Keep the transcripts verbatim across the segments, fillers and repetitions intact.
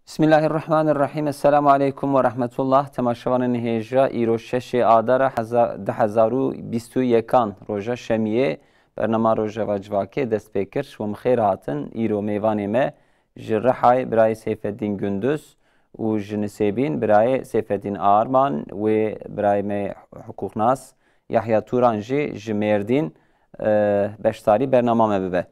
Bismillahirrahmanirrahim. Esselamu aleykum ve rahmetullah. Temaşevanên hêja, îro şeşê Adara heza-, du hezar û bîst û yekan, roja şemiyê, bernama Rojeva Civakê dest pê kir. We min xêr hatin. Îro mêvanê me ji Rihayê birayê Seyfeddîn Gunduz û ji Nisêbîn birayê Seyfeddîn Arman, wê birayê me hiqûqnas Yahya Turan jî ji Mêrdîn, e, beşdarî bernama me bibe.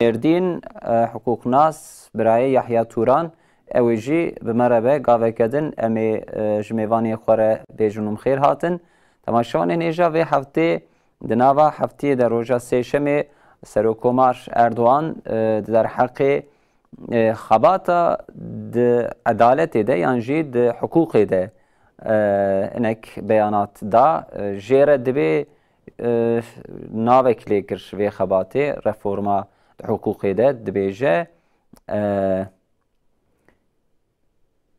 Mêrdîn, e, hiqûqnas, birayê Yahya Turan, ew ê jî bi me re be gaveke din. Em ê, e, ji mêvanê xwe re bêjin û xêr hatin. Temaşevanên hêja, vê heftê, di nava heftiyê de, roja sêşemê, Serokkomar Erdogan, e, di derheqê, e, xebata di edaletê de yan jî di hiqûqê de, e, hinek beyanat da. E, jê re dibê, e, navek lê kir vê xebatê, reforma di hiqûqê de dibêje, e,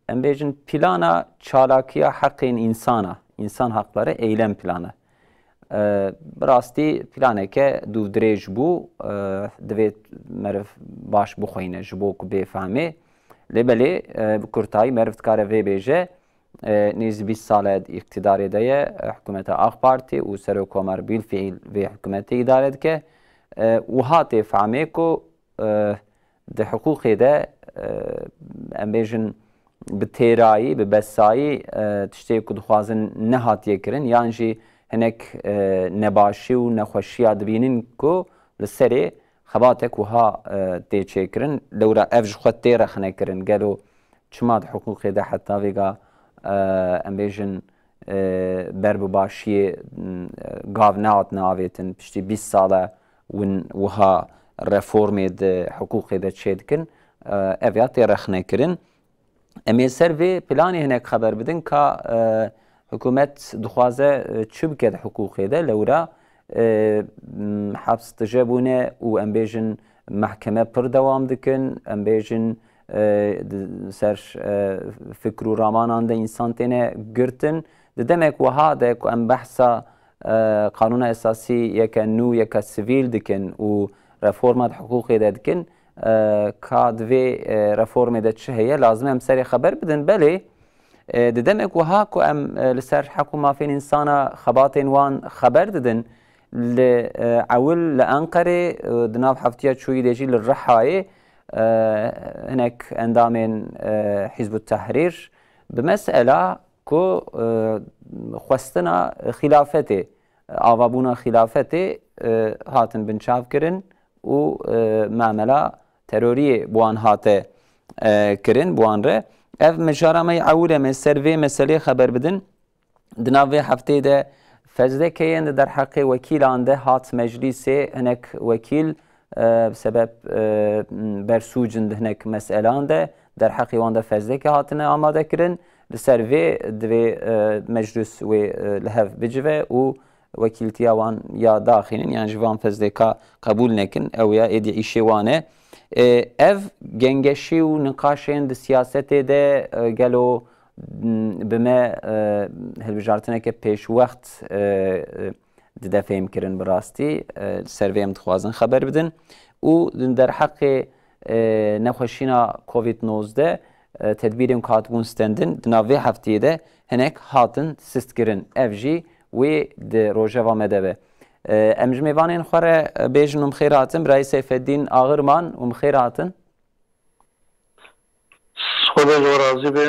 em bêjin plana çalakiya heqên însana, însan hakları eylem planı. E, bi rastî planeke dûvdirêj bû, e, divê meriv baş bixweyne ji bo ku bê fehmê. Lê belê, e, bi kurtayî meriv dikare vê bêje, e, nêzî bîst sal e di îqtîdarê de ye, e, hikûmeta AK Partî û Serokkomar bilfiîl vê hikûmetê îdare dike. E, wiha tê fehmê ku, e, di hiqûqê de, e, em bêjin bi têrayî, bi besayî, e, tiştê ku dixwazin nehatiye kirin, yan jî hinek, e, nebaşî û nexweşiya dibînin ku li serê xebatek wiha, e, tê çêkirin. Lewra ev ji xwe tê rexnekirin. Gelo çima di hiqûqê de heta vêga, e, em bêjin, e, ber bi başiyê, m, gav nehatine avêtin, piştî bîst sal e win wiha reformê di hiqûqê de çêdikin, e, ev ya tê rexnekirin. Em ê ser vê planê hinek xeber bidin ka, e, hikûmet dixwaze, e, çi bike di hiqûqê de, lewra, e, m, heps tije bûne û em bêjin mehkeme pir dewam dikin, em bêjin, e, di ser, e, fikr û ramanan de însan têne girtin. Di demek wiha de ku em behsa, e, Qanûna Esasî yeke nû, yeke sivîl dikin û reforma di hiqûqê de dikin, e, ka di vê, e, reformê de çi heye, lazim e em serê xeber bidin. Belê, e, di demek wiha ku em, e, li ser heq û mafên însana xebatên wan xeber didin, li, e, ewil li Enqerê, e, di nav heftiya çûyî de jî li Rihayê, e, hinek endamên, e, Hizb ut-Tehrîr bi mesela ku, e, xwestina xilafetê, avabûna xilafetê, e, hatin binçavkirin û, e, mamela teroriyê bi wan hate, e, kirin, bi wan re. Ev mijara me yê ewil e, em ê ser vê meselê xeber bidin. Di nav vê hefteyê de fezlekeyên di derheqê wekîlan de hat meclîsê, hinek wekîl, e, bi sebeb, e, bersûc in di hinek meselan de, derheqê wan de fezleke hatine amade kirin. Li ser vê divê, e, meclis wê, e, li hev bicive û wekîltiya wan ya daxînin, yan jî van fezleka qebûl nekin, ew ya êdî îşê wan e. E, ev gengeşî û niqaşên di siyasetê de, e, gelo, m, bi me, e, hilbijartineke pêşwext, e, e, dide fêhmkirin bi rastî. E, li ser vê em dixwazin xeber bidin. Û di derheqê, e, nexweşîna Covid nozdeh, e, tedbîrên ku hatibûn stendin, di nav vê heftiyê de hinek hatin sistkirin. Ev jî wê di rojeva me de be. E, em ji mêvanên xwe re, e, bêjin û bi xêr hatin, birayê Seyfeddîn Ağırman û bi xêr hatin. Xwedê ji we razî be,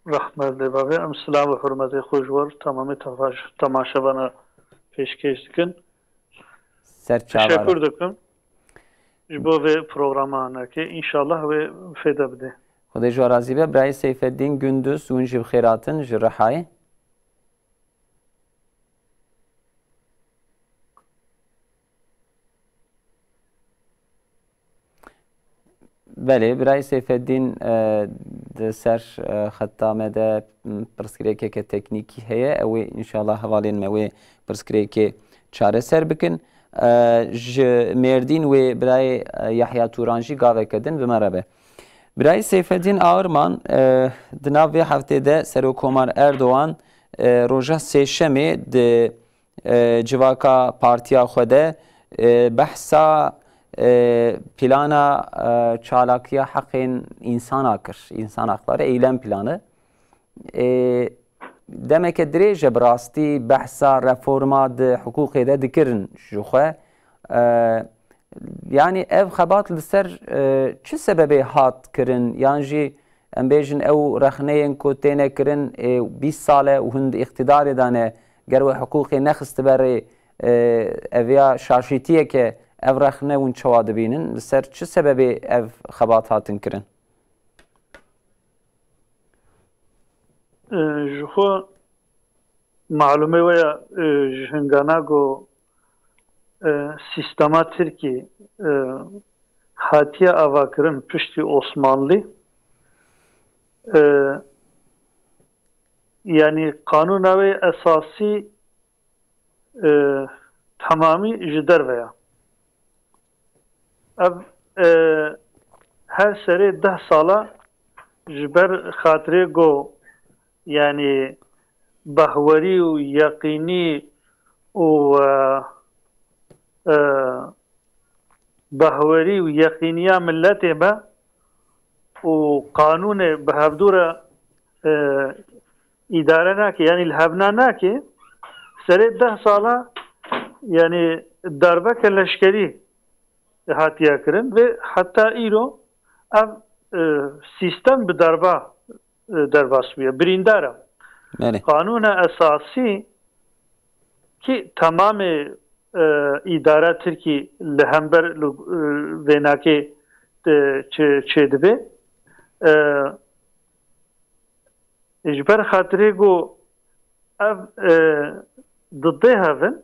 rehmet lê bavê. Em silav û hurmetê xwe ji we re temamê temaş-, temaşevana pêşkêş dikin. Ser çavan. Teşekkür dikim ji bo vê programanekê. Înşallah wê fêde bide. Xwedê ji we razî be. Birayê Seyfeddîn Gündüz, hûn jî bi xêr hatin ji Rihayê. Belê, birayê Seyfeddîn, e, di ser, e, xeta me de, m, pirsgirêkeke teknîkî heye. Ew ê înşallah hevalên me wê pirsgirêkê çareser bikin. E, ji Mêrdîn wê birayê, e, Yahya Turan jî gaveke din bi me re be. Birayê Seyfeddîn Ağırman, e, di nav vê heftê de Serokkomar Erdogan, e, roja sêşemê di, e, civaka partiya xwe de, e, behsa e, plana, e, çalakiya heqên însana kir, însan hakları eylem planı. E, demeke dirêj e bi rastî behsa reforma di hiqûqê de dikirin ji xwe. E, yanî ev xebat li ser, e, çi sebebê hat kirin? Yan jî em bêjin ew rexneyên ku têne kirin, ê bîst sal e û hûn di îqtidarê de ne, ger we hiqûqê nexistibe rê, e, ev ya şaşîtiyeke ev rexne hûn çawa dibînin? Li ser çi sebebê ev xebat hatin kirin? E, ji xwe malûmê we ya, e, ji hingana ku, e, sîstema Tirkî, e, hatiye avakirin piştî Osmanlî, e, yanî qanûna wê esasî, e, temamî ji derve ya. Ev, e, her serê deh sala ji ber xatirê ku, yanî behwerî û yeqînî û, e, e, behwerî û yeqîniya miletê be û qanûnê bi hevdû re, e, îdare nake, yanî li hevna nake, serê deh sala, yanî darbeke leşkerî hatiye kirin ve heta îro ev, e, sîstem bi darba, e, derbas bûye. Birîndar e. Belê. Qanûna esasî ki temamê, e, îdara Tirkî li hember li, e, vênakê, e, çê-, çêdibe. E, ji ber xatirê ku ev, e, didê hevin,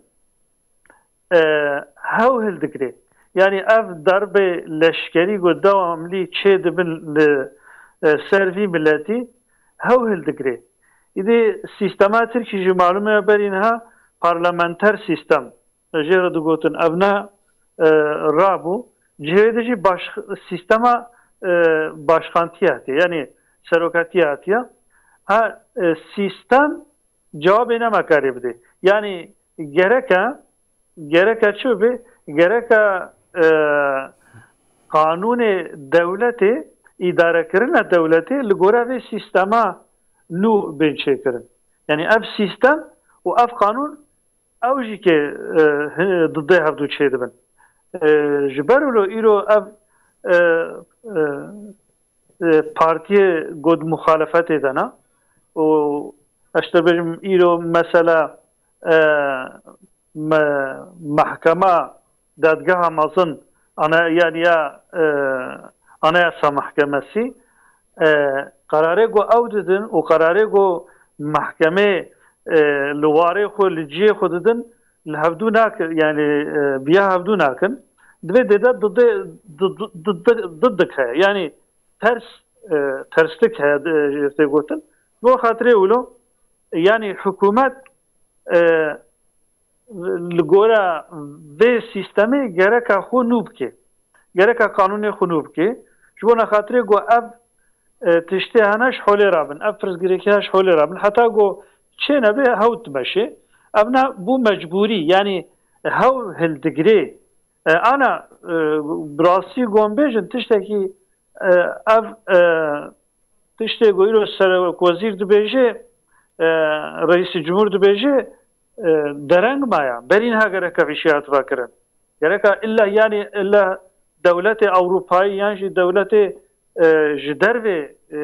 e, hew hildigirê. Yanî ev darbê leşkerî ku dewamlî çêdibin li, e, ser vî miletî hew hildigirê. Îdî sîstema Tirkî jî malûm e berî niha parlamenter sîstem. Jê re digotin ev ne, e, rabû. Cihê de jî baş-, sîstema, e, başxantiyê hatiye. Yanî serokatiye hatiye. Ha, e, sîstem cewabê nema karê bidê. Yanî gereke, gereke çi bibe? Gereke, e, qanûnê dewletê, îdarekirina dewletê li gore vê sîstema nû bên çêkirin. Yanî ev sîstem û ev qanûn ew jî ke, e, hi-, didê hevdû çêdibin. E, ji ber wilo îro ev, e, e, e, partiyê ku di muxalefetê de ne û ez dibêjim îro mesela, e, me-, mehkema, dadgeha mezin, ana-, yanî ya, e, Anayasa Mahkemesi, e, qerarê ku ew didin û qerarê ku mehkemê, e, li warê xwe, li cihê xwe didin, li hevdû nakin, yanî, e, biya hevdû nakin. Divê dê de didê-, di-, di-, di-, di-, didik heye. Yanî ters, e, terslik heye, e, tê gotin. Bo xatirê wilo, yanî hikûmet, e, li gora vê sîstemê gereka xwe nû bike. Gereka qanûnê xwe nû bike. Ji bona xatirê ku ev, e, tiştê hene ji holê rabin, ev pirsgirêkiya ji holê rabin. Heta ku çê nebe hewt meşê. Ev ne bû mecbûrî, yanî hew hildigirê. E, ana, e, bi rastî ku em bêjin tiştekî, e, ev, e, tiştê ku îro serokwezîr dibêje, e, reîsî cumhur dibêje, e, dereng maya. Berî niha gereka vî şêya hatiba kirin. Gereka illa, yanî illa dewletê Ewropayî yan jî dewletê, e, ji dervê, e,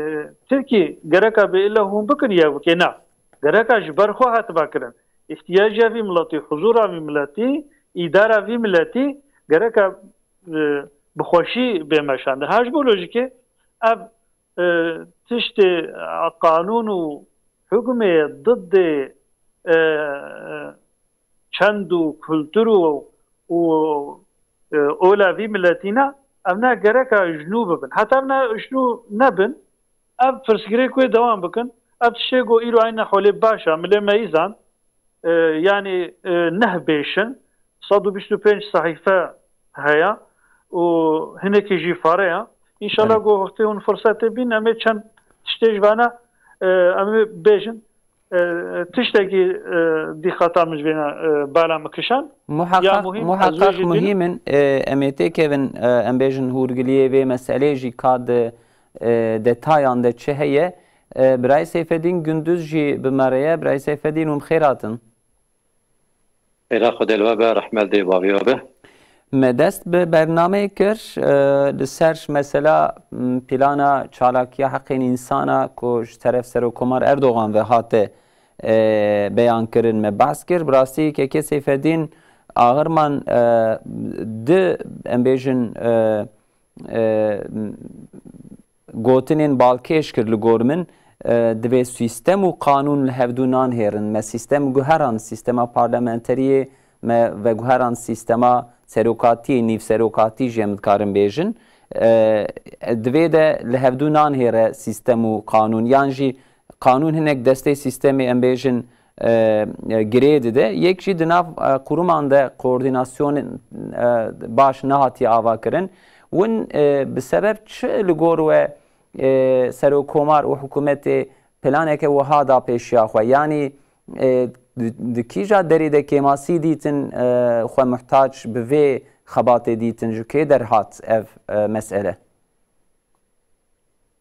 Tirkî gereka bê illa hûn bikin ya bikê na. Gereka ji ber xwe hatiba kirin. Îhtiyaca vî miletî, huzura vî miletî, îdara vî miletî gereka, e, bi xweşî bê meşandin. Ha ji bo lojîkê ev, e, tiştê, e, qanûn û hukmê didê, e, çend û kultur û, û, e, ola vî miletî ne, ev ne gereka ji nû bibin. Heta ev ne ji nû nebin, ev pirsgirêk wê dewam bikin. Ev tiştê ku îro eyne holê baş e, milê meyîzan, e, yanî, e, neh bêşin, sed û bîst û pênc sehîfe heye û hinekî jî fare ye. Înşallah Belê. ku wextê hûn firsetê bîn, em ê çend tiştê ji vana, e, em ê bêjin. e, tiştekî, e, dîqata min ji vêna, e, bala min kişand. Ya Muheqeq, muhîm, ez wê muheqeq jî bînim. Muhîm in, e, em ê têkevin, e, em bêjin hûrgiliyê vê meselê jî ka di, e, detayan de çi heye. E, Birayê Seyfedîn Gunduz jî bi me re ye. Birayê Seyfedîn, hûn bi xêr hatin. Xêra Xwedê li we be, rehmet dê bavê we be. Me dest bi bernameyê kir, e, li ser mesela, m, plana çalakiya heqên însana ku ji teref Serokkomar Erdogan ve hate, e, beyan kirin me behs kir. Bi rastî Kekê Seyfedîn Axirman, e, di, em bêjin, e, e, gotinên balkêş kir li gor min, e, divê sîstem û qanûn li hevdû nanhêrin. Me sîstem guherand, sîstema parlamenteriyê me veguherand sîstema serokatiyê, nîvserokatî jî em dikarin bêjin. E, divê de li hevdû nanhêre sîstem û qanûn, yan jî qanûn hinek destê sîstemê, em bêjin, e, e, girê dide. Yek jî di nav, e, quruman de koordînasyon, e, baş nehatiye avakirin. Win, e, bi sebeb çi li gor we, e, serokkomar û hikûmetê planeke wiha da pêşiya xwe? Yanî, e, di, di kîja derê de kêmasî dîtin, e, xwe muhtac bi vê xebatê dîtin? Ji kê derhat ev, e, mesele?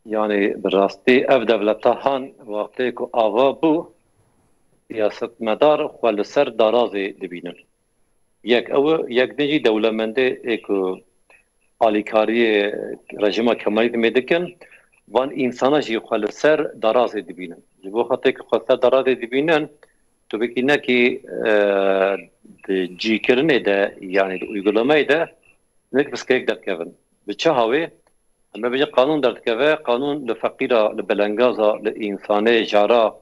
Yanî bi rastî ev dewleta han wextê ku ava bû, siyasetmedar xwe li ser darazê dibînin. Yek ew e, yek din jî dewlemendê ê ku alîkariyê rejîma Kemalîzmê dikin, van însana jî xwe li ser darazê dibînin. Ji bo xatirê ku xwe li ser darazê dibînin, tu wekî nekî, e, di cîkirinê de, yanî di uygulameyê de, hinek piskek derdikevin. Bi çi hawê? Em ê bêjin qanûn derdikeve, qanûn li feqîra, li belengaza, li însanê jara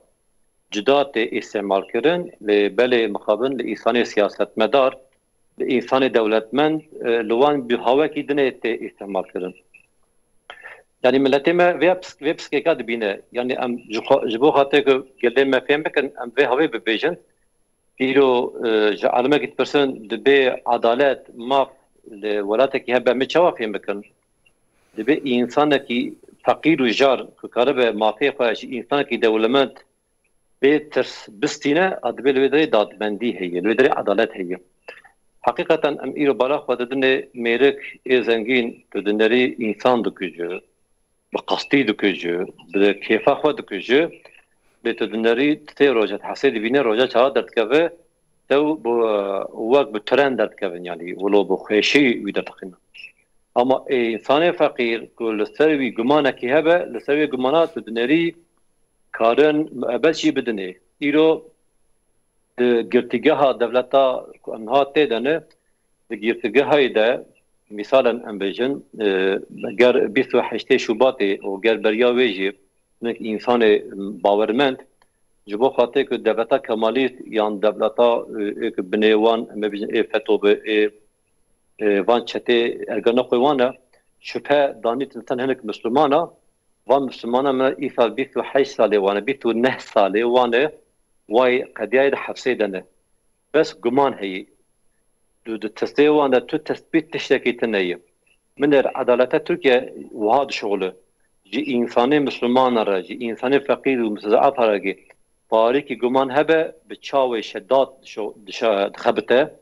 cuda tê îstemalkirin, lê belê mixabin li însanê siyasetmedar, li însanê dewletmend, e, li wan bi hawekî dinê tê îstemalkirin. Yanî miletê me vê pis-, vê piskeka dibîne. Yanî em ji xwe, ji bo xatirê ku gelê me fêm bikin, em vê hawê bibêjin. Îro, e, ji alimekî dipirsin, dibê edalet, maf li welatekî hebe, em ê çawa fêm bikin? Dibê însanekî feqîr û jar ku karibe mafê xwe ji însanekî dewlemend bê tirs bistîne, a dibê li wê derê dadmendî heye, li wê derê edalet heye. Heqîqeten em îro bala xwe didinê mêrik ê zengîn, tu dinerî însan dikuje, bi qestî dikuje, bi kêfa xwe dikuje, lê tu dinerî sê roje, hesê dibîne roja çawa derdikeve, tew bi, wek bi tren derdikevin, yanî wilo bi xweşî wî derdixînin. Ama ê însanê feqîr ku li ser wî gumanekî hebe, li ser wê gumana tu dinerî karin muebet jî bidinê. Îro di girtîgeha dewleta ku em niha tê de ne, di girtîgehayê de, mîsalen em bêjin, e, ger bîst û heştê Şubatê û ger beriya wê jî hinek însanê bawermend, ji bo xatirê ku dewleta Kemalîst yan dewleta, e, ê ku binê wan, em ê bêjin ê FETO be, ê, e, van çetê Ergenekon wan e, şubhe danîtin ser hinek Mislimana, van Mislimana me îsal bîst û heşt salê wan e, bîst û neh salê wan e, way qediyayê di hepsê de ne. Bes guman heye. Tu di testê wan de tu tespît tiştekî tune ye. Min ê edaleta Tirkiye wiha dişuxile. Ji însanê Mislimana re, ji însanê feqîr û mistez'efa re ki tarîkî guman hebe, bi çavê şedat dişo-, dişa-, dixebite.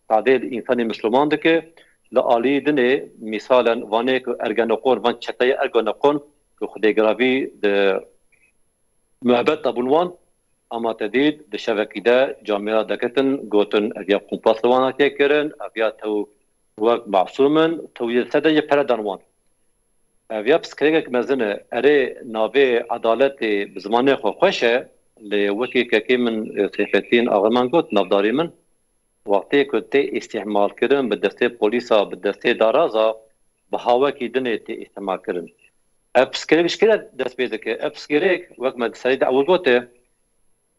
Tadê li însanê Misliman dike. Li alî dinê, mîsalen, vanê ku Ergenekon, van çeteyê Ergenekon ku Xwedê giravî di muhebet de bûn wan, ama te dît di şevekî de camêra deketin, gotin, ev ya kompas li wan hatiye kirin, ev ya tew wek masûm in, tew yê sede yê pere dan wan. Ev ya piskirêkek mezin e. Erê, navê edaletê bi zimanê xwe xweş e, lê wekî kekê min, e, Seyfettin Aximan got, navdarî min, wextê ku tê îstîhmalkirin bi destê polîsa, bi destê daraza, bi hawekî dinê tê îstîhmalkirin. Ev piskirêk ji kê re dest pê dike? Ev piskirêk, wek me di serî de ewil gote,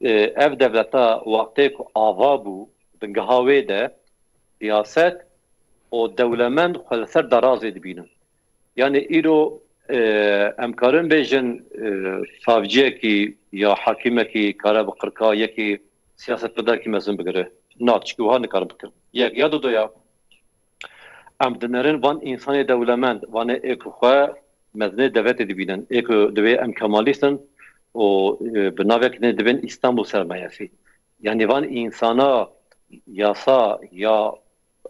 e, ev dewleta wextê ku ava bû, bingeha wê de siyaset û dewlemend xwe li ser darazê dibînin. Yanî îro, e, em karin bêjin, e, savciyekî ya hakîmekî kare bi qirka yekî siyasetmedarekî mezin bigire. Na, tişkî wiha nikarin bikin. Yek. Ya dudoya, em dinerin van însanê dewlemend, vanê ê ku xwe mezinê devletê dibînin, ê ku divê em kemalîst in, û e, bi navek ne dibên Îstanbul sermayesî. Yanî van însana yasa ya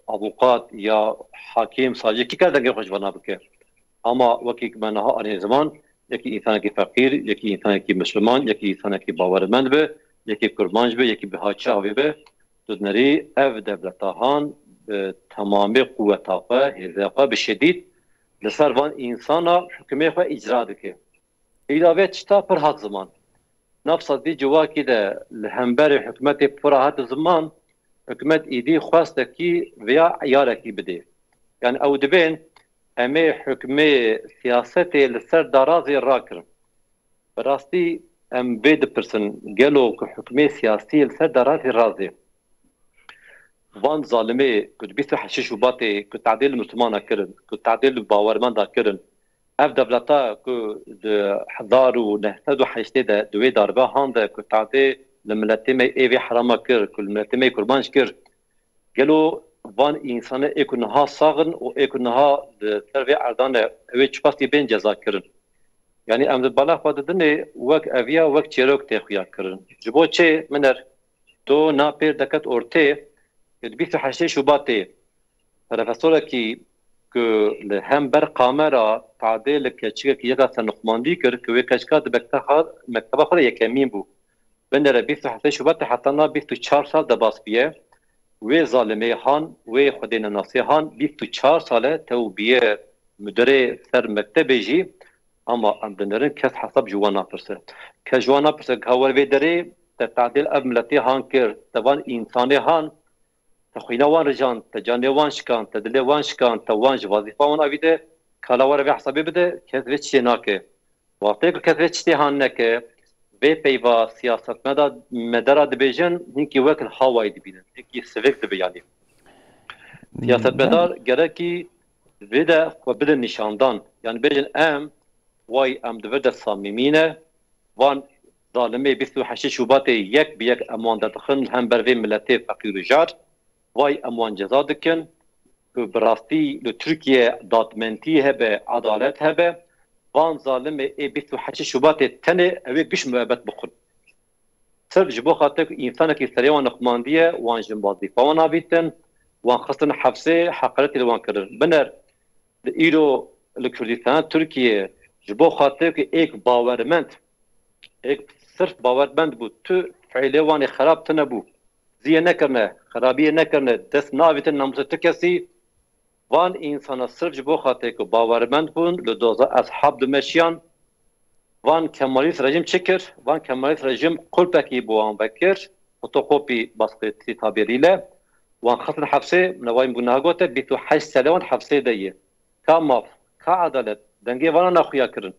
avûkat ya hakîm, savcî, kî kar dengê xwe ji vana bike. Ama wekî me niha anî ziman, yekî însanekî feqîr, yekî însanekî misliman, yekî însanekî bawermend be, yekî kurmanc be, yekî bi haçî avê be, tu dinerî ev dewleta han bi temamê quweta xwe, hêzê xwe bi şedîd li ser van însana hukmê xwe îcra dike. Îda vê tişta pir hat ziman. Nav sedî civakî de li hemberî hikûmetê pira hat ziman, hikûmet îdî xwestekî viya eyarekî bidê. Yani ew dibên em ê hikmê siyasetê li ser darazê rakirin. Bi rastî em vê dipirsin, gelo ku hikmê siyasî li ser darazê razê? Van zalimê ku di bîst û heştê Şubatê ku tadê li Mislimana kirin, ku tadê li bawermenda kirin, ev dewleta ku di hezar û neh sed û heştê de di wê darbe han de ku tadê li miletê me ê vê herama kir, ku li miletê me kurmanc kir, gelo van însane ê ku niha sax in û ê ku niha di ser vê erdan e, ew ê çiqasî bên ceza kirin? Yanî em di bala xwe didinê wek eviya, wek çêrok tê xuya kirin. Ji bo çê min er do na pêr deket ortê, di bîst û heştê Şubatê profesorekî ku li hember kamera tadê li keçikekî yeka ser nixumandî kir, ku wê keçika di mekteba, mekteba xwe de yekemîn bû. Binêre bîst û heftê Şubatê heta na bîst û çar sal debas bûye. Wê zalimê han, wê xwedê nenasê han, bîst û çar sal e tew bûye mudirê ser mektebê jî, ama em dinêrin kes hesab ji wan napirse. Kes ji wan napirse, ka wer vê derê te tadêl ev miletê han kir, te van însanê han, te xwîna wan rijand, te canê wan şikand, te dilê wan şikand, te wan ji wazîfa wan avî de, ka la were vê hesabê bide, kes vê tiştê nake. Wextê ku kes vê tiştê han neke, vê peyva siyasetmeda-, medara dibêjin, hinkî wek li hawayî dibînin, hinkî sivik dibe yanî. Siyasetmedar gerekî vê de xwe bidin nîşandan. Yanî bêjin em, way em di vir de samîmî ne, van zalimê bîst û heştê Şubatê yek bi yek em wan derdixin li hember vê miletê feqîr û jar, way em wan ceza dikin, ku bi rastî li Tirkiye dadmentî hebe, edalet hebe, van zalimê ê bîst û heştê Şubatê tenê ew ê giş muebet bixwin. Sirf ji bo xatir ku însanekî serê wan nixumandiye, wan ji wazîfa wan avîtin, wan xistin hefsê, heqaretê li wan kirin. Biner, di îro li Kurdistana Tirkiye ji bo xatir ku êk bawermend, êk sirf bawermend bû, tu fiilê wan ê xerab tune bû, ziyê nekirine, xerabiyê nekirine, dest navîtin namûsê tu kesî, van însana sirf ji bo xatirê ku bawermend bûn, li doza eshab dimeşiyan, van Kemalîst rejîm çi kir? Van Kemalîst rejîm qulpekî bi wan vekir, fotokopî basketî tabîrî le, wan xistin hefsê, newayî bû niha gote, bîst û heşt serê wan hefsê de ye. Ka maf, ka edalet, dengê vana naxuya kirin.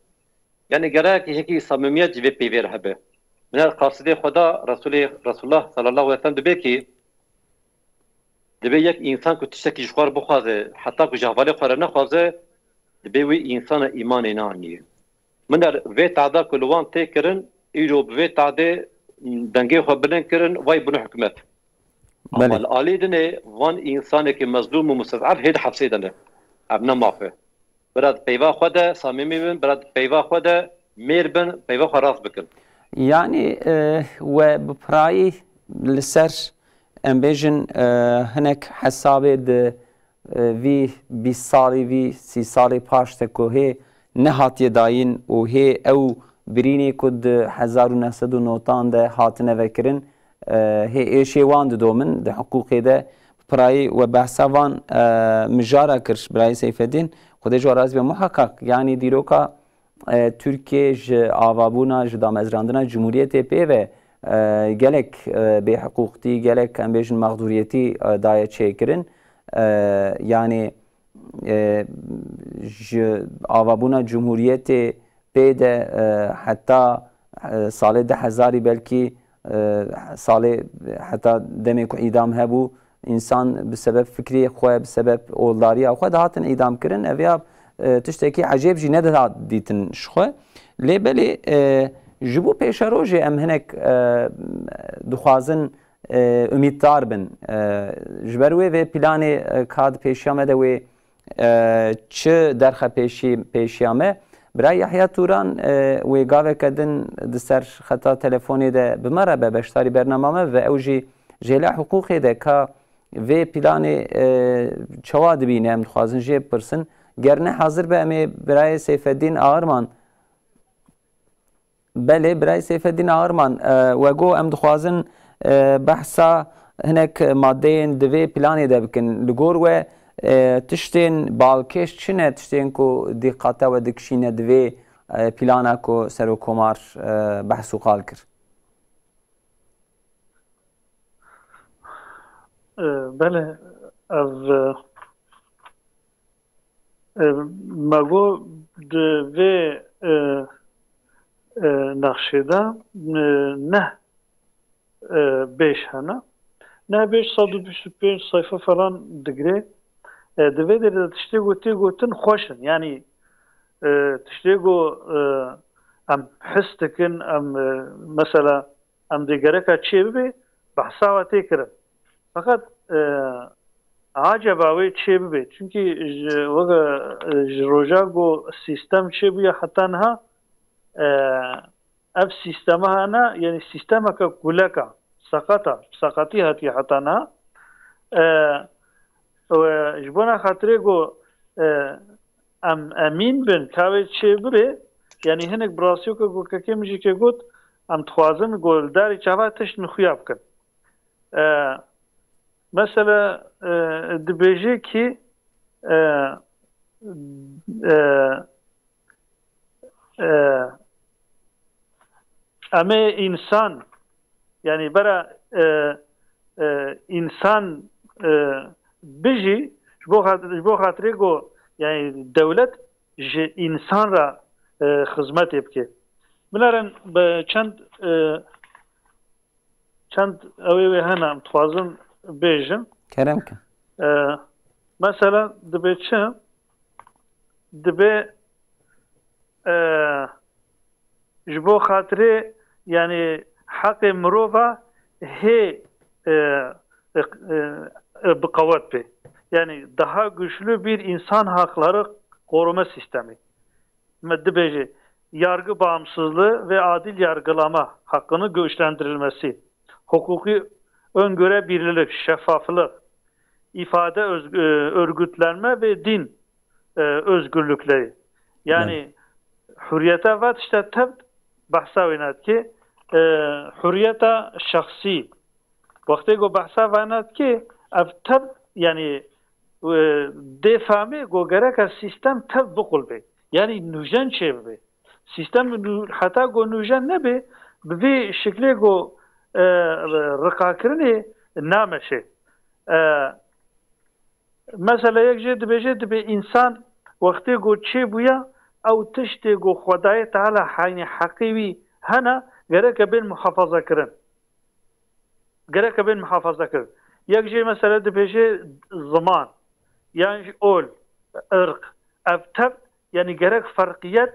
Yanî gerek yekî samimiyet ji vê peyvê re hebe. Min her qasidê xwe da Resulê, Resulullah sallallahu aleyhi ve sellem dibê ki dibê yek însan ku tiştekî ji xwe re bixwaze, heta ku ji hevalê xwe re nexwaze, dibê wî însana îmanê neanîye. Min der vê tada ku li wan tê kirin, îro bi vê tadê dengê xwe bilind kirin, vay bûne hikûmet. Ama Belê. Li alî dinê van însanekî mezlûm û mustezef hê di hefsê de ne. Ev ne maf e. Bira di peyva xwe de samîmî bin, bira di peyva xwe de mêr bin, peyva xwe rast bikin. Yanî, e, we bi pirayî li ser, em bêjin, e, hinek hesabê di, e, vî bîst salî, vî sî salî paş de ku hê nehatiye dayîn û hê ew birînê ku di hezar û neh sed û notan de hatine vekirin, e, hê êşê wan didomin di hiqûqê de. Bi pirayî we behsa van, e, mijara kir, birayê Seyfedîn, Xwedê ji we razî be, muheqeq, yanî dîroka, e, Tirkiye ji avabûna, ji damezrandina cumhuriyetê pê ve, e, gelek, e, bêhiqûqtî, gelek, em bêjin, mexdûriyetî, e, daye çêkirin. E, yanî, e, ji avabûna cumhuriyetê pê de, e, heta, e, salê du hezarî belkî, e, salê heta demê ku îdam hebû, însan bi sebeb fikrê xwe, bi sebeb oldariya xwe dihatin îdam kirin. Ev ya, e, tiştekî ecêb jî nedihat dîtin ji xwe. Lê belê, e, ji bo pêşerojê em hinek, e, dixwazin, e, umîddar bin. E, ji ber wê vê planê, e, ka di pêşiya me de wê, e, çi derxe pêşî-, pêşiya me? Birayê Yehya Turan, e, wê gaveke din di ser xeta telefonê de bi me re be, beşdarî bernama me ve, ew jî jêla hiqûqê de ka vê planê, e, çawa dibîne, em dixwazin jê bipirsin. Ger ne hazir be, em ê birayê Seyfeddîn Ağırman, belê, birayê Seyfeddîn Ağırman, e, we got em dixwazin, e, behsa hinek maddeyên di vê planê de bikin. Li gor we, e, tiştên balkêş çi ne, tiştên ku dîqata we dikişîne di vê, e, plana ku Serokkomar, e, behs û qal kir? E, belê, ev, e, e, me got di vê, e, e, nexşê de, e, neh, e, bêj hene. Neh bêj sed û bîst û pênc seyfe falan digre. E, di vê derê de tiştê ku tê gotin xweş in. Yanî, e, tiştê ku, e, em his dikin, em, e, mesela, em dê gereka çê bibe, behsa we tê kirin. Feqet, e, acaba wê çê bibe? Çunkî ji, weke, e, ji roja ku sîstem çê bûye heta niha, e, ev sîstema hene, yanî sîstemeke kuleka, seqeta, seqetî hatiye heta niha. E, we ji bona xatirê ku, e, em emîn bin ka wê çê bibe, yanî hinek bi rastî weke ku kekê min jî ke got, em dixwazin ku li darê çava tişt min xuya bikin. E, mesela, e, dibêje kî, e, e, e, em ê însan, yanî bera, e, e, însan, e, bijî, ji bo xat-, ji bo xatirê ku, yanî dewlet ji însan re, e, xizmetê bike. Binêrin bi çend, e, çend ew ê wê hene em dixwazin bêjin. Kerem ke. E, mesela dibe çi? Dibe, e, ji bo xatirê, yanî heqê mirova hê, e, e, e, bi qewet bê. Yanî daha güçlü bir insan hakları koruma sistemi. Me dibêje, yargı bağımsızlığı ve adil yargılama hakkını güçlendirilmesi, hukuki öngörebilirlik, şeffaflık, ifade öz-, e, örgütlenme ve din, e, özgürlükleri. Yani, evet, hürriyete ve işte tev-, behsa wê nadikê, e, hürriyeta şexsî. Wextê ku behsa vana dikê, ev tev, yanî, e, dê fehmê ku gereke sîstem tev biqulbê. Yanî nûjen çêbibe. Sîstem nû-, heta ku nûjen nebe, bi vî şiklê ku, e, riqakirinê nameşe. E, mesela yek jê dibêje, dibê însan wextê ku çêbûya, ew tiştê ku Xwedayê Teala heynî heqê wî hene, gereke bên muhafazakirin. Gereke bên muhafazakirin. Yek jê mesela dibêje ziman, yan jî ol, irq. Ev tev, yanî gerek ferqiyet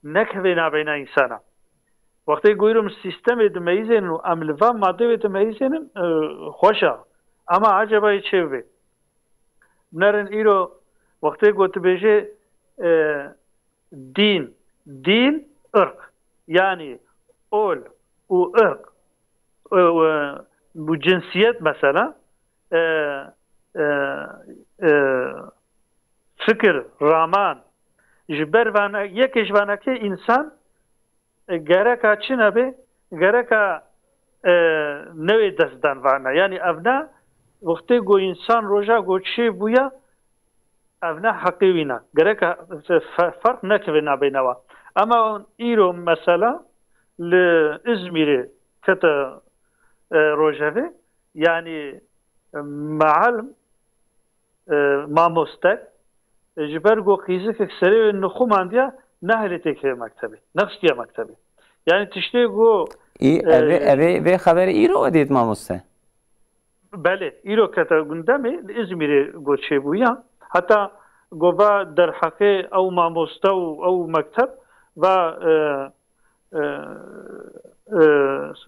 nekeve nabeyna însana. Wextê ku îro em sîstemê dimeyizênin û em li van madeyê dimeyizênin, e, xweş e. Ema eceba yê çê bibe? Binêrin îro wextê ku tu bêjê, e, dîn, dîn, irq. Yanî ol û irq, e, e, û cinsiyet mesela, e, e, e, fikir, raman, ji ber vana, yekê ji vanakê însan, e, gereka çi nebe, gereka, e, newê destdan vana. Yanî ev ne, wextê ku însan roja ku çêbûya, ev ne heqê wî ne. Gereka fe-, ferq nekeve nabeyna wa. Ema îro mesela li Îzmîrê kete, e, rojevê, yanî, e, mealim, e, mamostek, e, ji ber ku qîzikek serê wê nixûmandiya, nehêlê têkeve mektebê, nexistiye mektebê. Yanî tiştê ku, Î, e, ev ê, ev ê, vê xeberê îro we dît mamoste? Belê, îro kete gundemê, li Îzmîrê ku çêbûya. Heta ku va derheqê ew mamoste û ew mekteb va, e, e, e,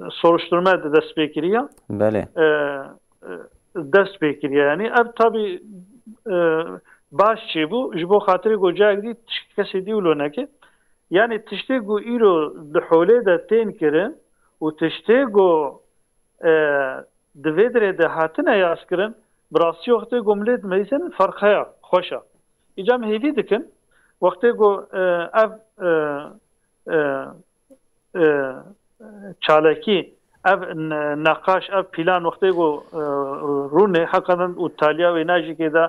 soruşturme de dest pê kiriya. Belê. E, e, dest pê kiriya. Yanî ev tabî, e, baş çêbû, ji bo xatirê ku cayek dî tişt kesê dî wilo neke. Yanî tiştê ku îro di holê de tên kirin û tiştê ku, e, di vê dirê de hatine yaskirin, bi rastî wextê ku milê dimeyîsin ferq heye, xweş e. Îca em hêvî dikin, wextê ku, e, ev, e, e, e, çalakî, ev ne-, neqaş, ev plan wextê ku, e, rûnê heqenin û taliya wê najîkê de,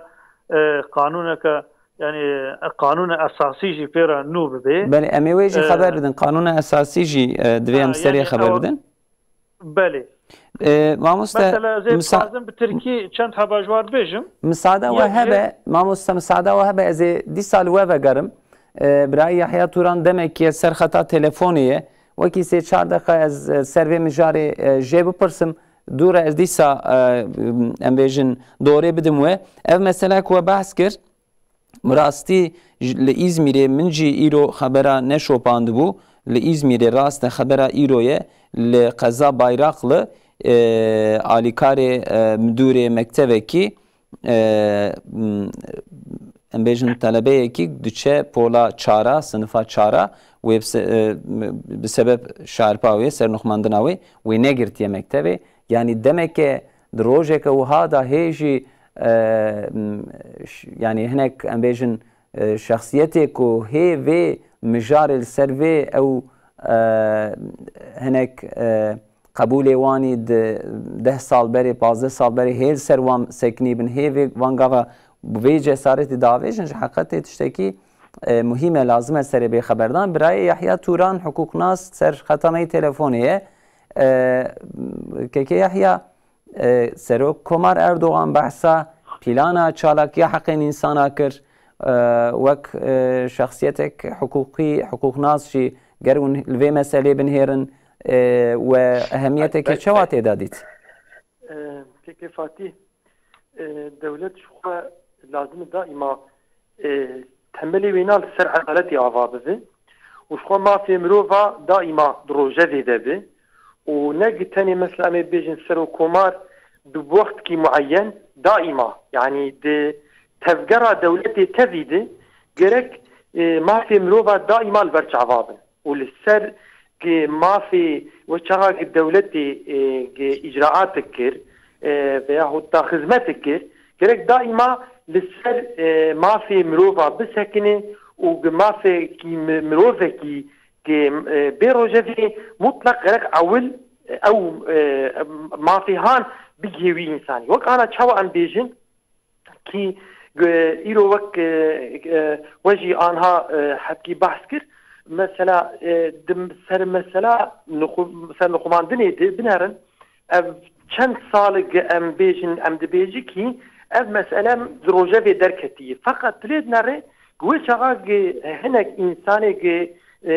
e, qanûneke, yanî, e, qanûne esasî jî pê re nû bibê. Belê, em ê wê jî E, xeber bidin. Qanûna esasî jî, e, divê em ha, serê yanî xeber ew bidin. Belê. E, mamoste, Mesela, ez ê misa- dixwazim bi tirkî çend heba ji wan bêjim. Misada we Yek hebe, jê- mamoste, misada we hebe, ez ê dîsa li we vegerim. E, birayê Yahya Turan demekî ye ser xeta telefonê ye. Wekî sê çar deqa ez, e, ser vê mijarê, e, jê bipirsim. Dû re ez dîsa, e, em bêjin, dorê bidim we. Ev mesela ku we behs kir, bi rastî ji, li Îzmîrê min jî îro xebera neşopandibû. Li Îzmîrê rast e, xebera îro ye. Li qeza Bayraklı, e, alîkarê, e, midûrê mektevekî, e, m, em bêjin telebeyekî diçe pola çara, sinifa çara, wê bi se-, e, bi sebeb şarpa wê, sernuxmandina wê, wê negirtiye mektevê. Yanî demeke di rojeke wiha de hê jî, e, m, ş-, yanî hinek em bêjin, e, şexsiyetê ku hê vê mijarê li ser vê ew, e, hinek, e, qebûlê wanî di deh sal berê, pazdeh sal berê hê li ser wan sekinî bin, hê vê van gava bi vê cesaretî davêjin, ji heqetê tiştekî, e, muhîm e, lazim e serê bê xeberdan. Birayê Yahya Turan, hiqûqnas, ser xeta me yê telefonê ye. E, Keke Yahya, e, Serok Komar Erdogan behsa plana çalakiya heqên însana kir. E, wek, e, şexsiyetek hiqûqî, hiqûqnas jî ger hûn li vê meselê binihêrin, e, we ehemiyeteke Ay, ay, çawa ay. tê de dît? E, Keke Fatî, e, dewlet ji xwe lazim e daîma, e, temelê wêna li ser edaletê ava bibe û ji xwe mafê mirova daîma di rojevê de be û ne gi tenê mesela em ê bêjin Serokkomar di wextkî mueyen daîma, yanî di tevgera dewletê tevî de gerek, e, mafê mirova daîma li ber çava bin. û li ser gi mafê we çaxa gi dewletê, e, gi îcraat dikir, e, veyahut da xizmet dikir, gerek daîma li ser, e, mafê mirova bisekine û gi mafekî mi-, mirovekî gi, e, bê rojevê mutlaq gerek ewil, e, ew, e, mafê han bigihê wî însanî. Wek ana çawa em bêjin, Kî, e, îro wek, e, e, we jî anha, e, hebkî behs kir, mesela, e, di ser mesela nixu-, ser nixumandinê de binerin, ev çend sal e em bêjin, em dibêjin kî ev mesele di rojevê derketiye. Feqet dilê dinere, wê çaxa gi hinek însanê gi, e,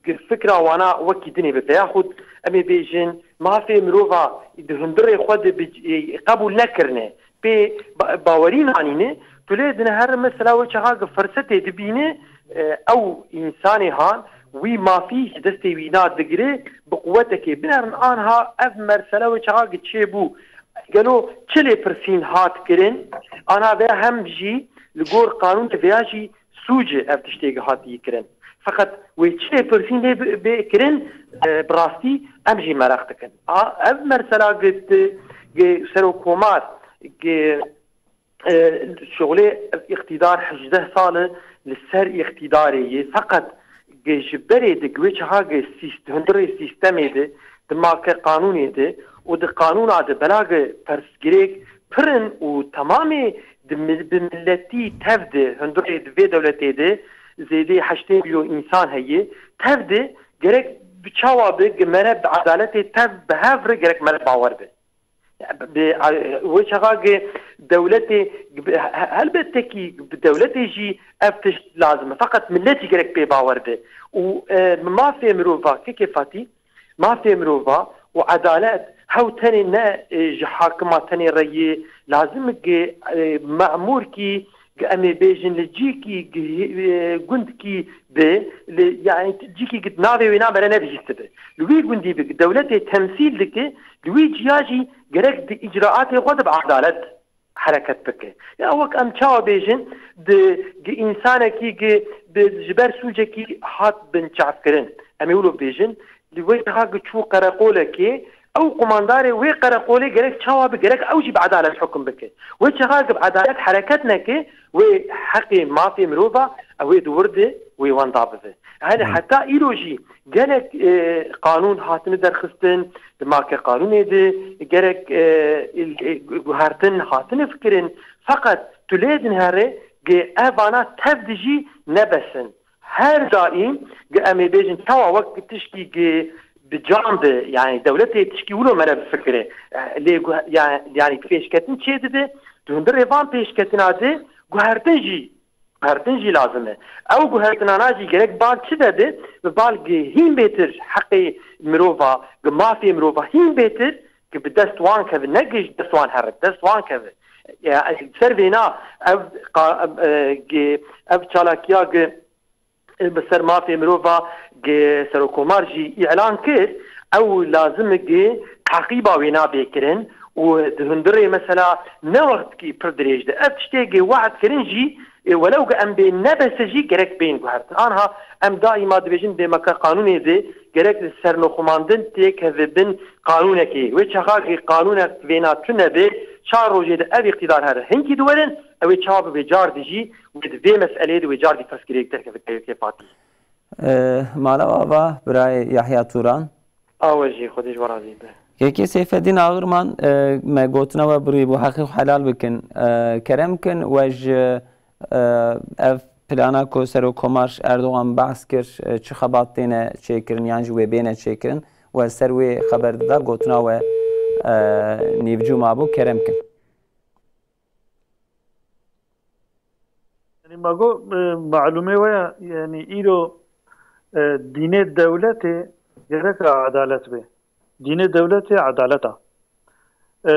gi fikra wana wekî dinê bibe. Yaxud em ê bêjin, mafê mirova di hundirê xwe de bi, e, qebûl nekirine. pê ba-, bawerî nanîne, tu lê dine her mesela wê çaxa ki firsetê dibîne, e, ew însanê han wî mafî ji destê wî na digire, bi quwetekê binerin anha ev mersele wê çaxa ki çêbû. Gelo çi lêpirsîn hat kirin? Ana vê hem jî li gor qanûn de vêya jî sûc e ev tiştê ki hatiye kirin. Feqet wê çi lêpirsîn lê bi-, bê kirin, e, bi rastî em jî meraq dikin. A, ev mersela gi, gi Serokkomar, gi, e, şixulê îqtîdar hejdeh sal e li ser îqtîdarê yê. Feqet gi ji berê di wê çaxa gi sîst-, hundirê sîstemê de, di make qanûnê de û di qanûna de bela gi persgirêk pir in û temamê di mi-, bi miletî tev de, hundirê di vê dewletê de zêdeyê heştê milyon însan heye, tev de gerek bi çawa bi, gi mere bi edaletê tev bi hev re gerek mere bawer bi. Bi, wê çaxa gi dewletê, bi, he-, helbette kî bi dewletê jî ev tişt lazim e. Feqet millet jî gerek pê bawer be. Û, e, mafê mirova, kekê Fatî, mafê mirova û edalet hew tenê ne, e, ji hakima tenê re yê lazim e, gi, e, memûrkî, gi em ê bêjin li cîkî, gi, e, gundkî bi, li, yani cîkî gi navê wê nabere nebihîstibe. Li wî gundî bi, gi dewletê temsîl dike, li wî ciya jî gerek di îcraatê xwe de bi edalet hereket bike. Ya wek em çawa bêjin, di gi însanekî gi bi, ji ber sûcekî hat bin çavkirin. Em ê wilo bêjin, li wê çaxa gi çû qereqolekê, ew qumandarê wê qereqolê gerek çawa bi, gerek ew jî bi edalet hukm bike. Wê çaxa gi bi edalet hereket neke, wê heqê mafê mirova ew ê di wir de wê wenda bibe. Hele heta îro jî gelek, e, qanûn hatine derxistin, di make qanûnê de gerek, e, e, guhertin hatine fikirin. Feqet tu lê dinhere ge ev vana tev dijî nebesin. Her daîm ge em ê bêjin çawa wek tişkî ge bi can de, yani dewletê tişkî wilo mere bifikire. E, lê guhe-, ya-, yani pêşketin çê dibe, di hundirê van pêşketina de guhertin jî guhertin jî lazim e. Ew guhertinana jî gerek bal çi de be, bi bal gi hîn bêtir heqê mirova, gi mafê mirova hîn bêtir, ki bi dest wan keve, ne gi ji dest wan here, bi dest wan keve. Ya, ser vêna ev qa-, e, gi, ev çalakiya gi, e, bi ser mafê mirova gi Serokomar jî îlan kir, ew lazim e gi teqîba wêna bê kirin û di hundirê mesela ne wextkî pir dirêj de. Ev tiştê gi wehd kirin jî, e, welew gi em bê nebese jî gerek bên guhertin. Anha em daîma dibêjin bê meke qanûnê de gerek li ser noxumandin têkeve bin qanûnekê. Wê çaxa gi qanûnek vêna tune bê, çar rojê de ev îqtîdar here hinkî diwerin, ew ê çawa bibe car dijî wê di vê meseleyê de wê car dî pirsgirêk derkeve kevkê Fatî. E, mala ava birayê Yahya Turan. Awe jî Xwedê ji we razî be. Kekê Seyfeddîn Ağırman, e, me gotina we birûyî bû, heqê xwe helal bikin. E, kerem kin we ji, e, ev plana ku Serok Komar Erdogan behs kir, e, çi xebat têne çêkirin yan jî wê bêne çêkirin, we ser wê xeber dida, gotina we, e, nîvcû mabû, kerem kin. Yanî me got, e, malûmê we ye, yanî îro, e, dînê dewletê gerek edalet be. Dînê dewletê edalet e. E,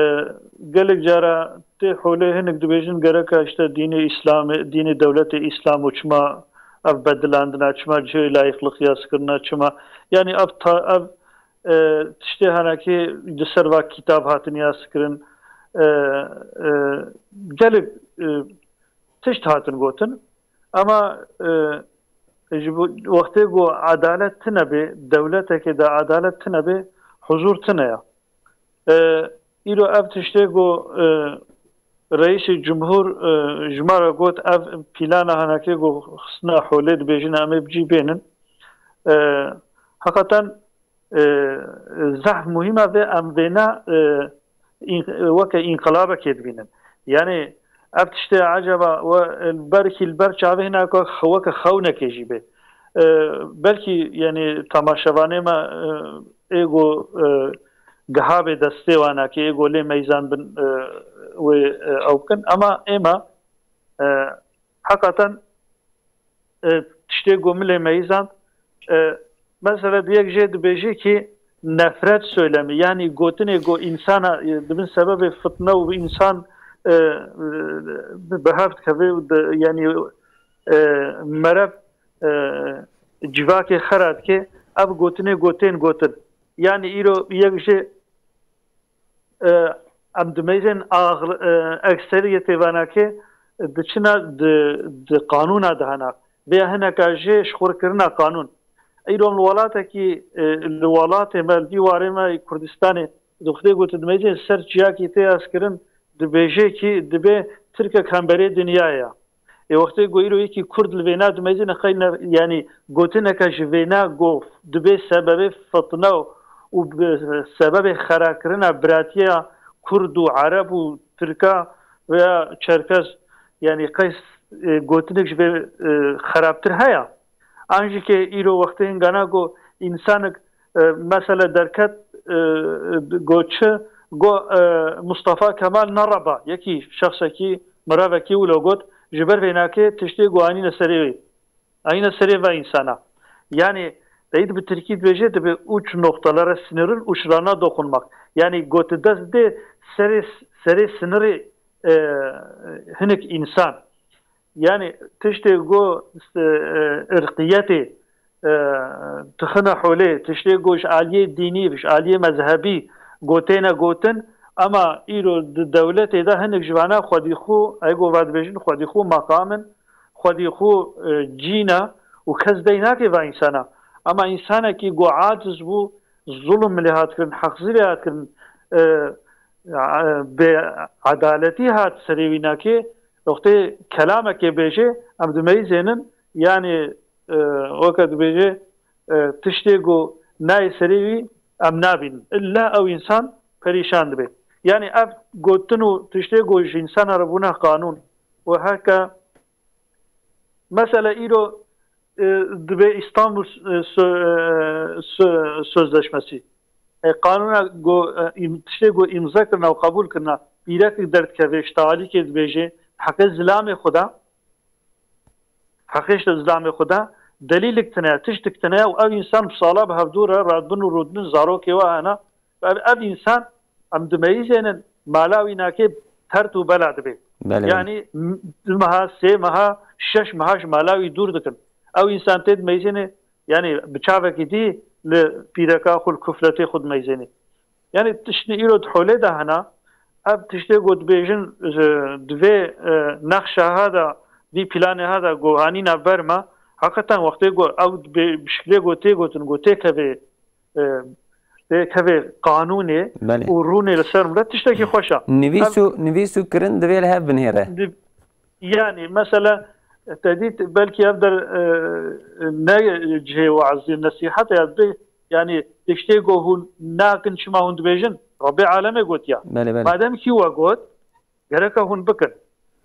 gelek cara tê holê hinek dibêjin gereka işte dînê Îslamê, dînê dewletê Îslam û çima ev bedilandina, çima cihê layiqlixiya sikirina, çima, yanî ev ta-, ev, e, tiştê henekê di ser va kitab hatin ya sikirin, e, e, gelek, e, tişt hatin gotin. Ama, e, ji bo wextê ku edalet tine bê, dewletekê de edalet tine bê, huzur tine ya. E, îro ev tiştê ku, e, Reîsê Cumhur, e, ji me re got, ev plana henekê ku xistina holê dibêjin em ê bi cî bênin. E, heqeten, e, zehf muhîm e vê em vêne, e, în-, weke înqilabekê dibînin. Yanî ev tiştê eceba we, e, belkî li ber çavê hinaka xwe-, weke xewnekê jî bê. E, belkî, yanî temaşevanê me, e, ê ku, e, giha bê destê wana ki ê ku lê meyzan bin, e, wê, e, ew bikin. Ema êma, e, heqeten, e, tiştê ku min lê meyzand, e, mesela di yek jê dibêjê ki nefret söylemi, yanî gotinê ku însana, e, dibin sebebê fitne û însan, e, e, bi hev dikeve û di, yanî, e, mere, e, civakê xera dike, ev gotinê ku tên gotin. Yanî îro yek jê, e, em dimeyzên axl-, e, ekseriyetê vanakê diçine di, di qanûna de hene. Vêya hineka jê ji xurkirina qanûn. Îro em li welatekî, e, li welatê me, li vî warê me yê Kurdistanê, di xwedê ku tu dimeyzên ser çiyakî tê hezkirin, dibêjê kî dibê Tirkek hemberê dinyayê ya. Ê wextê ku îro yekî Kurd li vêna dimeyzîne xeyne, yanî gotineke ji vêna ku dibê sebebê fitne û bi sebebê xerakirina biratiya Kurd û Ereb û Tirka veya Çerkez, yanî qey, e, gotinek ji vê, e, xerabtir heye? An jî ke îro wextê hingana ku însanek, e, mesela derket, e, go çi, go, e, Mustafa Kemal ne reba, yekî şexsekî, mirevekî wilo got, ji ber vênakê tiştê ku anîne serê wê. Anîne serê ve însana. Yanî, deyî bi tirkî dibêje, dibe uç noktalara sinirin uçlarına dokunmak. Yanî, gotidest dê serê, serê sinirê, e, hinek însan. Yanî tiştê ku, e, irqiyetê, e, tixine holê, tiştê ku ji aliyê dînî, ji aliyê mezhebî gotêne gotin, Ema îro di dewletê de hinek ji vana xwedî xwe, ego va dibêjin xwedî xwe meqam in, xwedî xwe, e, cîn e û kes dey nake va însana. Ema însanekî ku aciz bû, zulm lê hat kirin, heqzî lê hat kirin, e, e, bê edaletî hat serê wî nake, wextê kelamekê bêje, em dimeyzênin, yanî, e, weke dibêje, e, tiştê ku nayê serê wî em nabînin. Îlla ew însan perîşan dibe. Yanî ev gotin û tiştê ku ji însana re bûne qanûn û heke mesele îro, e, dibê Îstanbul, e, sö-, e, sö-, sözleşmesi. E, qanûna ku, e, îm-, tiştê ku îmze kirina û qebûl kirina, pîrekek derdikeve, ji talîkê dibêje, heqê zilamê xwe de, heqê ji zilamê xwe de, delîlik tine ye, tiştik tine ye û ev însan bi sala bi hevdû re radibin û rûdibin, zarokê we hene. Ev, ev însan, em dimeyizênin, mala wî nake tert û bela dibe. Belê, belê. Yanî m-, du meha, sê meha, şeş meha ji mala wî dûr dikin. Ew însan tê dimeyizêne, yanî bi çavekî dî li pîreka xwe, li kufletê xwe dimeyizêne. Yanî tiştê îro di holê de hene, ev tiştê ku dibêjin, e, divê, e, nexşa ha de, vî planê ha de ku hanîna ber me, heqeten wextê ku ew dibê, bi şiklê ku tê gotin, ku têkeve, e, têkeve qanûnê Belê. û rûnê li ser milet tiştekî xweş e. Nivîs Ev û, nivîs û kirin divê li hev binêre. di-, yanî mesela te dît belkî ev der, e, ne cihê weazî, nesîhet e ya dibê, yanî tiştê ku hûn nakin, çima hûn dibêjin? Rebê alemê gotiya. Belê, belê. Madem kî we got, gereka hûn bikin.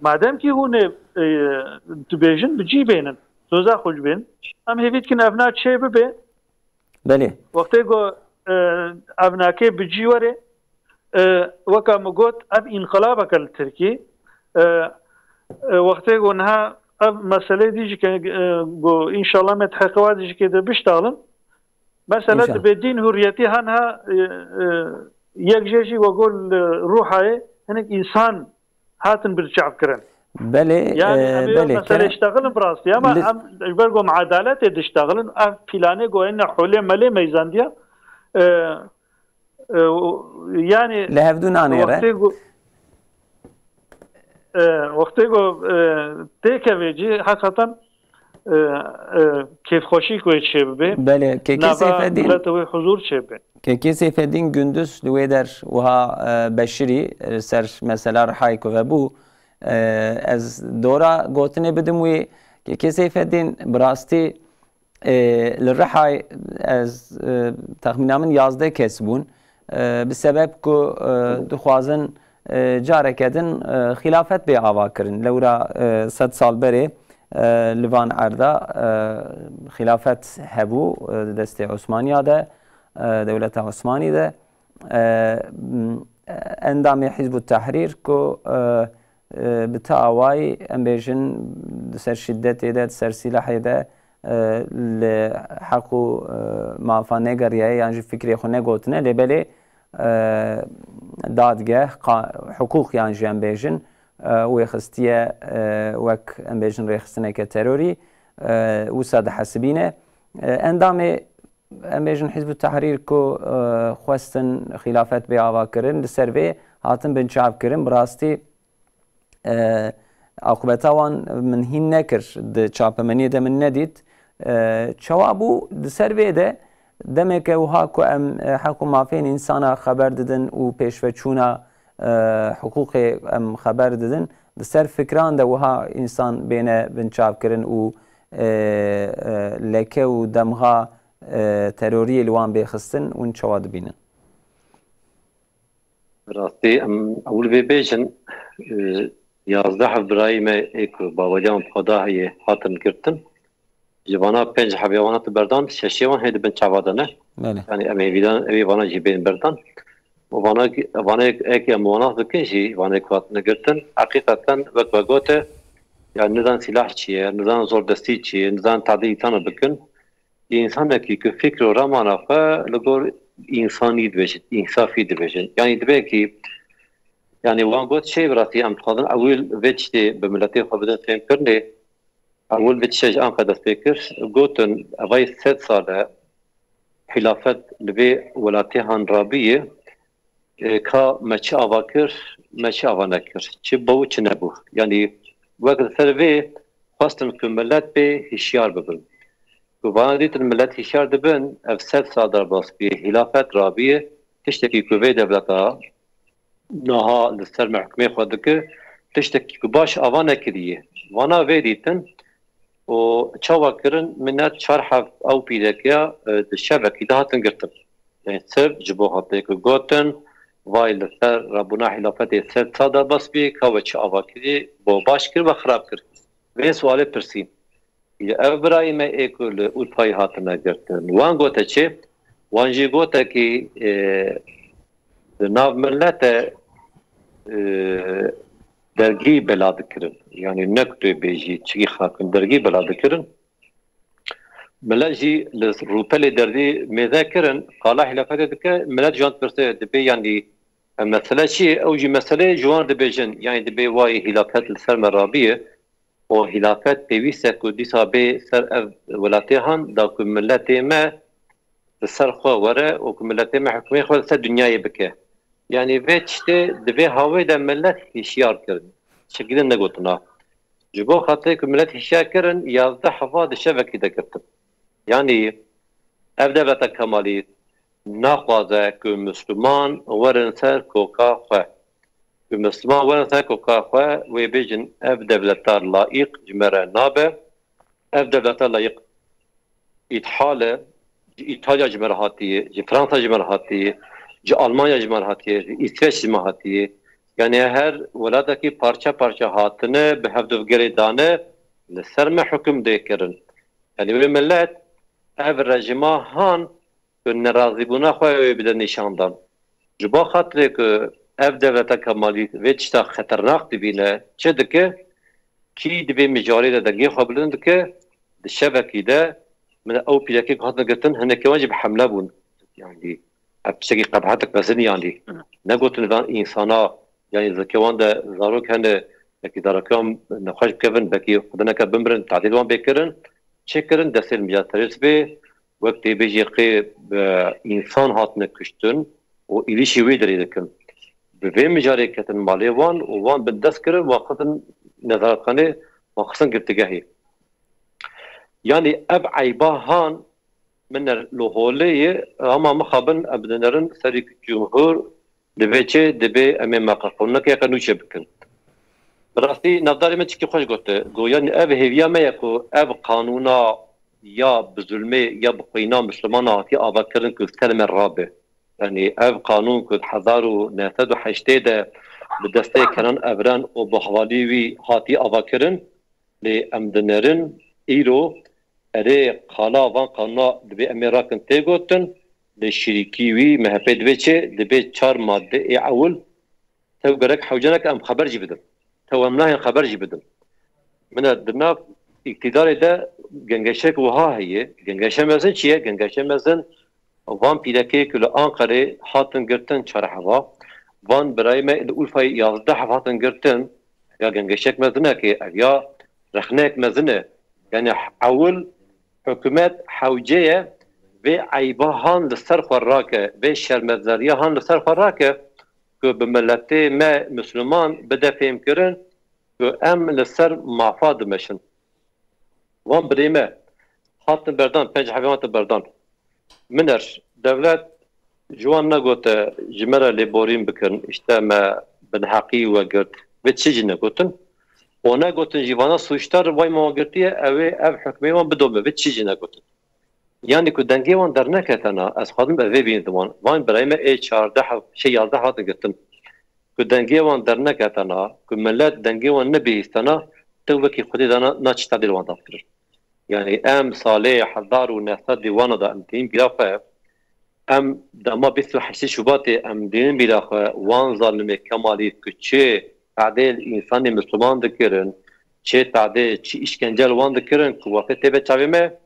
Madem kî hûn ê, e, dibêjin, bi cî bênin. Soza xwe ji bênin. Em hêvî dikin ev na çê bibe. Belê. Wextê ku, e, ev nake bi cî were, e, weka min got, ev înqilabeke li Tirkî. E, e, wextê ku niha ev meselê dî jî ke, e, ku înşallah me di heqê wa dî jî kê de biştaxlin. Mesela Înşallah. Dibê dîn hurriyetî ha niha, e, e, yek jê jî we got li Rûhayê hinek însan hatin binçavkirin. Belê, Yanî e, em ê belê, meselê kerem. Ştexilin bi rastî, ama Li em ji ber ku em edaletê diştexilin, ev planê ku ene holê melê meyzandiya, e, e, o, yanî Li hevdû nanêre. wextê ku, e, wextê ku, e, têkevê cî, heqeten, e, e, kêfxweşî ku ê çêbibe. Belê, Kekê Nava Seyfeddîn. mileta wê huzûr çêbibe. Kekê Seyfeddîn Gunduz li wê der wiha, e, beşirî, e, ser mesela Rihayê ku vebû, e, ez dora gotinê bidim wî. Kekê Seyfeddîn, bi rastî, e, li Rihayê ez, e, texmîna min yazdeh kes bûn. E, bi sebeb ku, e, dixwazin, e, careke din, e, xilafet bê ava kirin. Lewra, e, sed sal berê, e, li van erda, e, xilafet hebû, e, di destê Osmaniya de, e, dewleta Osmanî de. E, m, endamê Hizb ut Tahrir ku, e, e, bi ti awayî, em bêjin, di ser şiddetê de, di ser sîlahê de, e, li heq û, e, mafa negeriyaye yan jî fikrê xwe negotine, lê belê, e, dadgeh, qa-, hiqûq yan jî em bêjin, e, wê xistiye, e, wek em bêjin rêxistineke terorî, e, wisa dihesibîne. E, endamê, em bêjin Hizb ut Tahrir ku, e, xwestin xilafet bê ava kirin, li ser vê hatin binçav kirin. Bi rastî, e, aqibeta wan min hîn nekir, di çapemeniyê de min nedît. E, çawa bû di ser vê de, demeke wiha ku em, e, heq û mafên însana xeber didin û pêşveçûna, e, hiqûqê em xeber didin, di ser fikran de wiha însan bêne binçavkirin û, e, e, leke û demxa, e, teroriyê li wan bê xistin, hûn çawa dibînin? Rastî, em ewil vê bêjin, e, yazdeh birayî me ê ku baweriya wan bi Xweda heye hatin girtin. Ji vana pênc hebê wan hatin berdan, şeşê wan hê di bin çava de ne. Belê. Yanî em ê vîdan, em ê vana jî bên berdan. Û vana, vana ek em wana dikin jî, vana ku hatine girtin, heqîqeten wek we gote, yani nizan sîlah çi ye, nizan zordestî çi ye, nizan tadî însana bikin. Însanekî ku fikr û remana xwe li gor însanî dibêjin, însafî dibêjin. Yanî divê kî, yanî wan got çê bi rastî em dixwazin ewil vê tiştê bi miletê xwe bidin fêmkirinê. Ewil vê tiştê ji Anqe dest pê kir. Gotin, evayê sed sal e xilafet li vê welatê han rabîye. e, ka me çi ava kir, me çi ava nekir, çi bû, çi nebû. Yanî wek li ser vê xwestin ku millet pê hişyar bibin. Ku vana dîtin millet hişyar dibin, ev sed sal derbas bî, hîlafet rabî, tiştekî ku vê dewleta niha li ser me hukmê xwe dike, tiştekî ku baş ava nekiriye. Vana vê dîtin û çawa kirin, min net çar heft ew pîrekiya, e, di şevekî de hatin girtin. Yani sirf ji bo xatirê ku gotin, vay li ser rabûna hîlafetê sed sal derbas bî, ka we çi ava kirî, bo baş kir ve xirab kir. Vê sualê pirsî. Ya ev birayê me ê ku li Urfayê hatine girtin. Wan gote çi? Wan jî gote ki, e, di nav milete, e, dergî bela dikirin. Yani ne ku tu bêjî çikî xakin dergî bela dikirin. Millet jî li rûpelê derdî mêze kirin, qala hîlafetê dike, millet ji wan dipirse, dibê yanî, em mesele çi ye? Ew jî meseleyê ji wan dibêjin, yanî dibê wayê hîlafet li ser me rabiye û hîlafet pêwîst e ku dîsa bê ser ev welatê han, da ku miletê me li ser xwe were û ku miletê me hikûmê xwe li ser dinyayê bike. Yanî vê tiştê di vê hawê de millet hişyar kirin. Çi girin negotina. Ji bo xatirê ku millet hişyar kirin, yazdeh heva di şevekî de girtin. Yanî ev dewleta Kemalî naxwaze ku Misliman werin ser koka xwe. Ku Misliman werin ser koka xwe, wê bêjin ev dewleta layîq ji me re nabe. Ev dewleta layîq îthal e, ji Îtalya ji me re hatiye, ji Fransa ji me re hatiye, ji Almanya ji me re hatiye, ji Îsveç ji me hatiye. Yani her welatekî parçe parçe hatine, bi hevdû girê dane, li ser me hukum dê kirin. Yani wê millet ev rejîma han ku nerazîbûna xwe wê bide nîşan dan. Ji bo xatirê ku ev dewleta Kemalî vê tişta xeternak dibîne, çi dike? Kî di vê mijarê de dengê xwe bilind dike, di şevekî de min ew pîrekê ku hatin girtin, hinekê wan jî bi hemle bûn. Yanî ev tiştekî qebhetek mezin, yanî negotin van însana, yanî zikê wan de zarok hene, yekî zarokan nexweş bikevin, belkî xwedineke bimirin, tadîl wan bê kirin, çê kirin, destê li mijar terorîst bê, wek tê bêjî qê, e, însan hatine kuştin û êrîşî wê derê dikin. Bi vê mijarê ketin malê wan û wan bindest kirin, wan xistin nezaretxanê, wan xistin girtîgehê. Yanî ev eyba han min er li holê ye, ama mixabin em dinerin serî cumhur, dibê çi, dibê em ê meqeqonekeke nû çê bikin. Bi rastî navdarê min çikî xweş gote. Got, yanî ev hêviya me ye ku ev qanûna ya bi zulmê ya bi xwîna Mislimana hatiye avakirin ku ser me rabe. Yanî ev qanûn ku di hezar û neh sed û heştê de bi destê Kenan Evren û bi hevalî wî hatiye avakirin, lê em dinerin îro erê qala van qanûna dibê em ê rakin tê gotin, lê şirîkî wî M H P dibê çi? Dibê çar madde ê ewil. Tew gerek hewce neke em xeber jî bidin. Tew em nahên xeber jî bidin. Min e di nav îktîdarê de gengeşek wiha heye. Gengeşe mezin çi ye? Gengeşe mezin van pîrekê ku li Anqerê hatin girtin çarheva, van birayê me li Urfayê yazdeh hev hatin girtin, ya gengeşek mezin e ki ev ya rexnek mezin e. Yani ewil hikûmet hewce ye vê eyba han li ser xwe rake, vê şermezariya han li ser xwe rake ku bi miletê me Misliman bide fêhmkirin ku em li ser mafa dimeşin. Van birê me hatin berdan, pênc hevê hatin berdan. Min er, dewlet ji wan negote ji me re lêborîn bikin, îşte me binheqî we girt. Vê çi jî negotin. Û negotin jî vana sûcdar vay me wan girtiye, ew ê ev hukmê wan bidome. Vê çi jî negotin. Yanî ku dengê wan derneketena, ez xwazim ev vê bînim di wan. Van birayê me ê çardeh, şey yazdeh hatin girtin. Ku dengê wan derneketena, ku millet dengê wan nebihîstena, tu wekî Xwedê dana na çi tadê li wan dakirin. Yani em salê hezar û neh sed û wana da em tînin bîra xwe, em dema bîst û heştê Şubatê em dînin bîra xwe, wan zalimê Kemalîst ku çi tadê li însanê Misliman dikirin, çi tadê, çi îşkence li wan dikirin ku wextê tê be çavê me,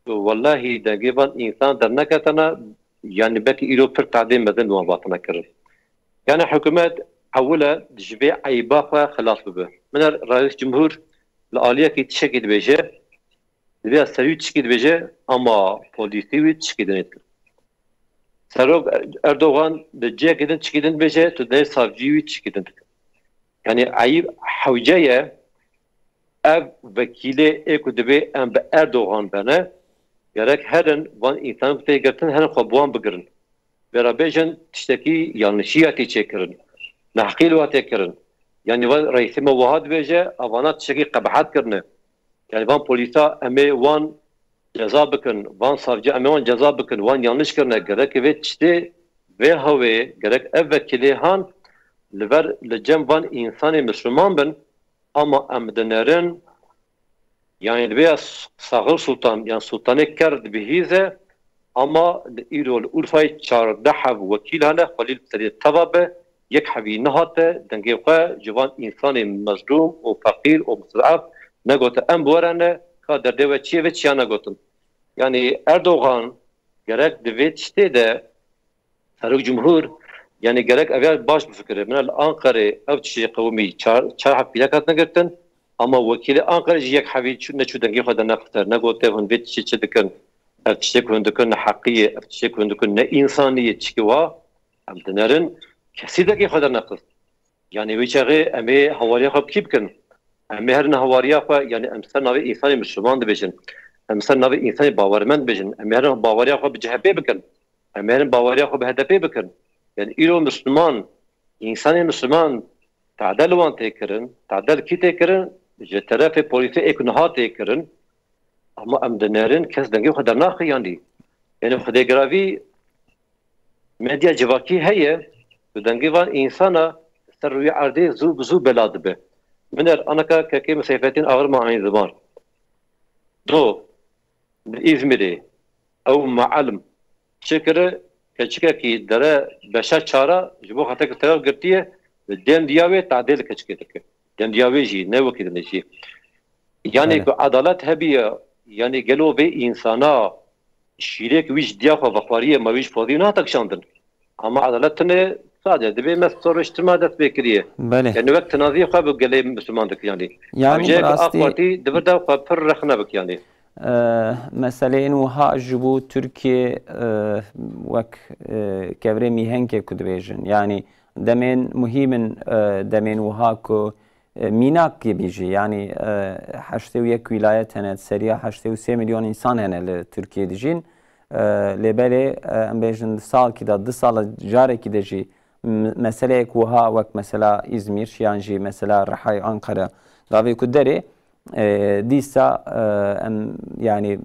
wellahî dengê van însan derneketene, yani belkî îro pir tadê mezin li wan hatine kirin. Yani hikûmet ewil e ji vê eyba xwe xilas bibe. Min e Reîs Cumhur li aliyekî tiştekî dibêje, divê serî tiştekî dibêje, ama polîsî wî tiştekî dinê. Serok Erdogan di cihekî din çikî din dibêje, tu dê savcî wî çikî din dike. Yanî eyîb hewce ye, ev wekîlê ê ku dibê em bi Erdogan bene, gerek herin van însan ku tê girtin, herin xwe bi wan bigirin. Vera bêjin tiştekî yanlişî hatî çêkirin, neheqî li wa tê kirin. Yanî van reîsê me wiha dibêje, evana tiştekî qebehet kirine. Yanî van polîsa em ê wan ceza bikin, van savcî em ê wan ceza bikin, wan yanlış kirine, gerek vê tiştê vê hewê, gerek ev vekîlê han li ver li cem van însanê misliman bin, ama em dinerin, yanî divê ya Saxir Sultan, yan Sultanê Ker dibihîze, ama li îro li Urfayê çardeh heb wekîl hene, Xwelîl bi serê teva be, yek hebî nehate, dengê xwe ji van însanê mezlûm û feqîr û misted'ef negote, em bi we re ne, ka derdê we çi ye, vê çiya negotin. Yanî Erdogan gerek di vê tiştê de Serok Cumhur, yanî gerek ev ya baş bifikire. Min li Anqerê ev tiştê qewimî çar, çar heb pîlek hatine girtin, ama wekîlê Anqerê jî yek hebî çû, neçû dengê xwe dernexiste, negote hûn vê tiştê çi dikin, ev tiştê ku hûn dikin neheqî ye, ev tiştê ku hûn dikin ne însanî ye, çikî wa, em dinerin, kesî dengê xwe dernexist. Yanî wê çaxê em ê hawariya xwe bi kî bikin? Em ê herin hawariya xwe, yanî em ser navê însanê misliman dibêjin. Em ser navê însanê bawermend dibêjin. Em ê herin baweriya xwe bi C H P bikin. Em ê herin baweriya xwe bi H D P bikin. Yanî îro misliman, însanê misliman tade li wan tê kirin, tade li kî tê kirin? Ji terefê polîsê ê ku niha tê kirin. Ama em dinerin, kes dengê xwe dernaxe yanî. Yanî xwedê giravî Medya civakî heye, tu dengê van însana ser rûyê erdê zû bi zû bela dibe. Min er anaka kekê min Seyfettin Ağır ma Aynı Zaman. Do, li Îzmîrê, ew muallim çi kire, keçikekî dere beşa çara ji bo xatir ku teror girtiye, dem diya wê tadê li keçikê dike. Dem diya wê jî, ne wekî din jî. Yanî Belê. ku edalet hebiye, yanî gelo vê însana şîrek wî ji diya xwe vexwariye, me wî ji pozî nehate kişandin. Ama edalet tune sade dibe me soruşturma dest pê kiriye. Belê. Yanî wek tinaziyê xwe bi gelê Misliman dike yanî. Yanî Ew jê bi bi rastî AK Partî di vir de xwe pir rexne bike yanî. Eee, meseleyên wiha ji bo Tirkiye, eee, wek, eee, kevirê mîhengê ku dibêjin. Yanî demên muhîm in, eee, demên wiha ku e, mînak yê bîjî, yanî, e, heştê û yek wîlayet hene, seriya heştê û sê milyon însan hene li Tirkiyê dijîn. E, lê belê, e, em bêjin di salkî de, du sala carekî de jî m-, meseleyek wiha wek mesela Îzmîr yan jî mesela Rihayê Anqara gavê ku derê, e, dîsa, e, em, yanî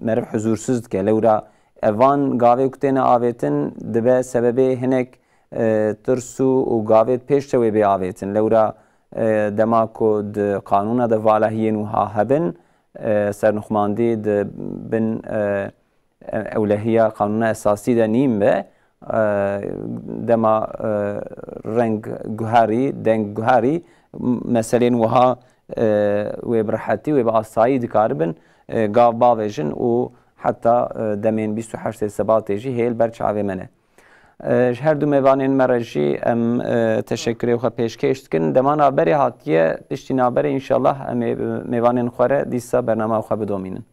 meriv huzûrsuz dike. Lewra evan gavê ku têne avêtin dibe sebebê hinek, e, tirs û, û gavê pêş de wê bê avêtin. Lewra e, dema ku di qanûna de valahiyên wiha hebin, e, sernuxmandî di bin, e, e, ewlehiya qanûna esasî de nîn be, e, dema, e, reng guherî, deng guherî, m-, meselên wiha, e, wê bi rehetî, wê bi asayî dikaribin, e, gav bavêjin û heta, e, demên bîst û heştê Sebatê jî hê li ber çavê me ne. E, ji her du mêvanên me re jî em, e, teşekkürê xwe pêşkêş dikin. Dema navberê hatiye, piştî navberê înşallah em ê bi mêvanên xwe re dîsa bernama xwe bidomînin.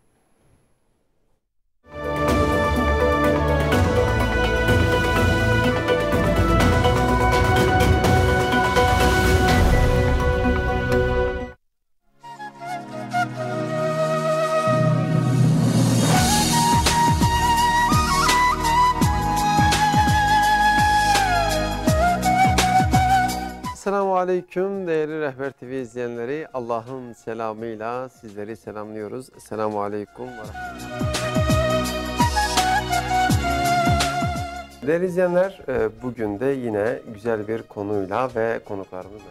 Selamun Aleyküm değerli Rehber T V izleyenleri. Allah'ın selamıyla sizleri selamlıyoruz. Selamun Aleyküm ve Rahmetullah. Değerli izleyenler, e, bugün de yine güzel bir konuyla ve konuklarımızla.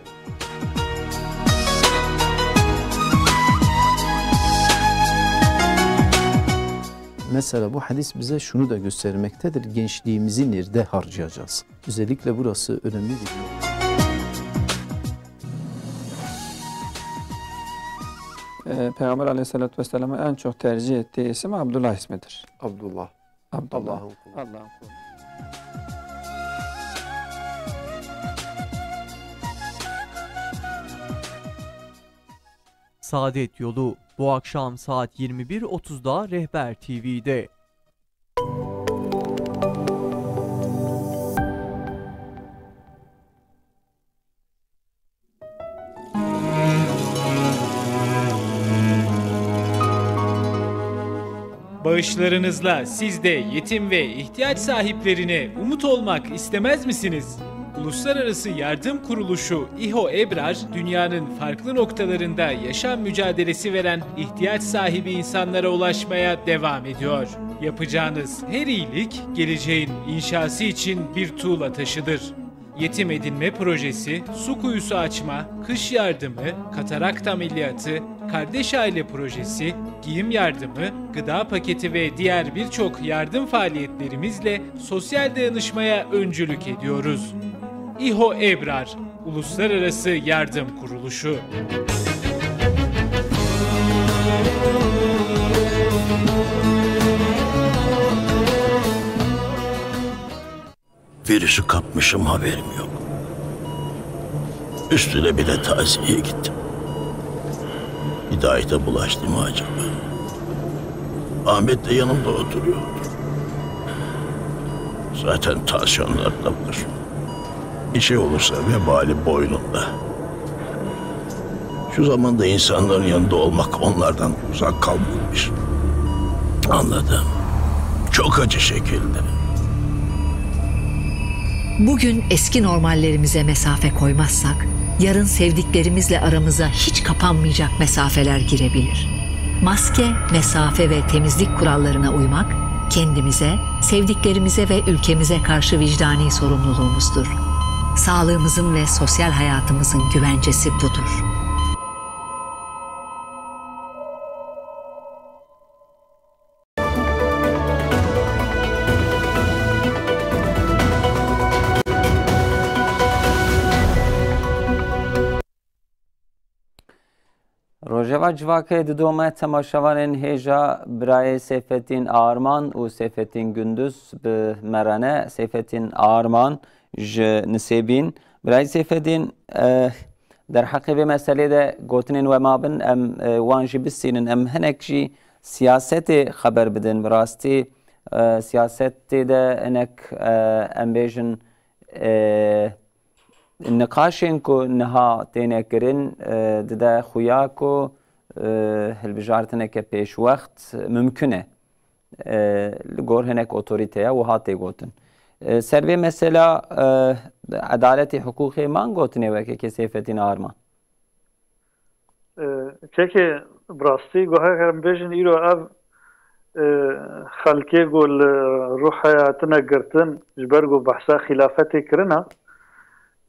Mesela bu hadis bize şunu da göstermektedir. Gençliğimizi nerede harcayacağız? Özellikle burası önemli bir nokta. Ee, Peygamber aleyhissalatü vesselamın en çok tercih ettiği isim Abdullah ismidir. Abdullah. Abdullah. Allah'ın kulu. Allah'ın kulu. Saadet Yolu, bu akşam saat yirmi bir otuzda Rehber T V'de. Bağışlarınızla siz de yetim ve ihtiyaç sahiplerine umut olmak istemez misiniz? Uluslararası Yardım Kuruluşu İHO Ebrar, dünyanın farklı noktalarında yaşam mücadelesi veren ihtiyaç sahibi insanlara ulaşmaya devam ediyor. Yapacağınız her iyilik, geleceğin inşası için bir tuğla taşıdır. Yetim edinme projesi, su kuyusu açma, kış yardımı, katarakt ameliyatı, kardeş aile projesi, giyim yardımı, gıda paketi ve diğer birçok yardım faaliyetlerimizle sosyal dayanışmaya öncülük ediyoruz. İHO Ebrar, Uluslararası Yardım Kuruluşu. Virüsü kapmışım, haberim yok. Üstüne bile taziyeye gittim. Hidayet'e bulaştı mı acaba? Ahmet de yanımda oturuyordu. Zaten tansiyonları da var. Bir şey olursa vebali boynunda. Şu zamanda insanların yanında olmak onlardan uzak kalmakmış. Anladım. Çok acı şekilde. Bugün eski normallerimize mesafe koymazsak, yarın sevdiklerimizle aramıza hiç kapanmayacak mesafeler girebilir. Maske, mesafe ve temizlik kurallarına uymak kendimize, sevdiklerimize ve ülkemize karşı vicdani sorumluluğumuzdur. Sağlığımızın ve sosyal hayatımızın güvencesi budur. Rojeva Civakê didome temaşevanên hêja birayê Seyfettin Arman û Seyfettin Gündüz bi me re ne. Seyfettin Arman ji Nisêbîn. Birayê Seyfettin, eh, derheqê vê meselê de gotinên we mabin, em, eh, wan jî bistînin. Em hinek jî siyasetê xeber bidin. Bi rastî, eh, siyasetê de hinek, eh, em bêjin, eh, niqaşên ku niha têne kirin, e, dide xuya ku, e, hilbijartineke pêşwext mimkun e. E, li gor hinek otorîteya wiha tê gotin. E, ser vê mesela, e, edaletê hiqûqê man gotinê weke kesê Fetîn Arman? E, kekê, bi rastî, guhek em bêjin, îro ev, e, xelkê ku li Rûhaya hatine girtin, ji ber ku behsa xîlafetê kirina,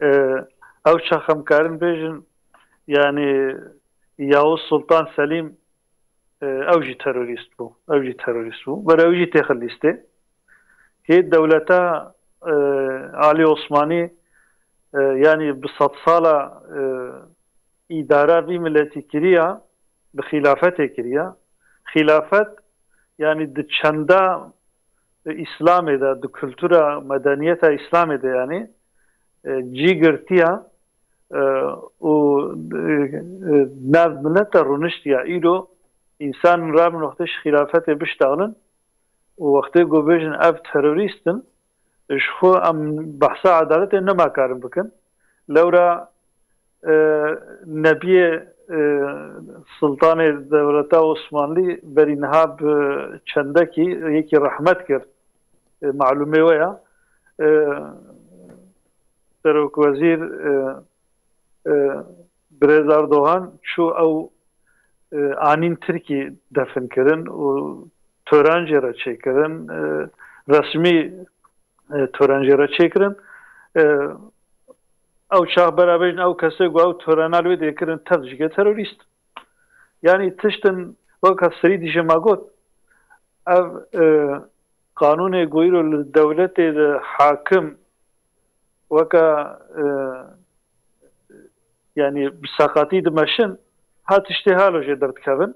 e, ew çax em karin bêjin, yanî Yavuz Sultan Selîm, e, ew jî terorîst bû, ew jî terorîst bû. Ber ew jî têxe lîstê. Hê dewleta, e, Alî Osmanî, e, yanî bi sedsala, e, îdara vî miletî kiriya, bi xîlafetê kiriya. Xîlafet, yanî di çenda Îslamê de, di kultura, medeniyeta Îslamê de, yanî, e, cî girtiya, e, û, e, e, nav milet de rûniştiya. Îro însan rabin wextê ji xîlafetê biştexilin û wextê ku bêjin ev terorîst in, ji xwe em behsa edaletê nema karin bikin. Lewra, e, nebiyê, e, sultanê dewleta Osmanlî berî niha bi çendekî yekî rehmet kir. E, malûmê we ya. E, Serokwezîr, e, e, Birêz Erdogan çû ew, e, anîn Tirkî defin kirin û tören jê re çêkirin, e, resmî, e, tören jê re çêkirin. E, ew çax bera bêjin ew kesê ku ew törena li wê dê kirin tev jike terorîst. Yanî tiştin weka serî dî jê me got, ev, e, qanûnê ku îro li dewletê de hakim weke, e, yanî bi seqatî dimeşin, ha tiştê halo jê derdikevin.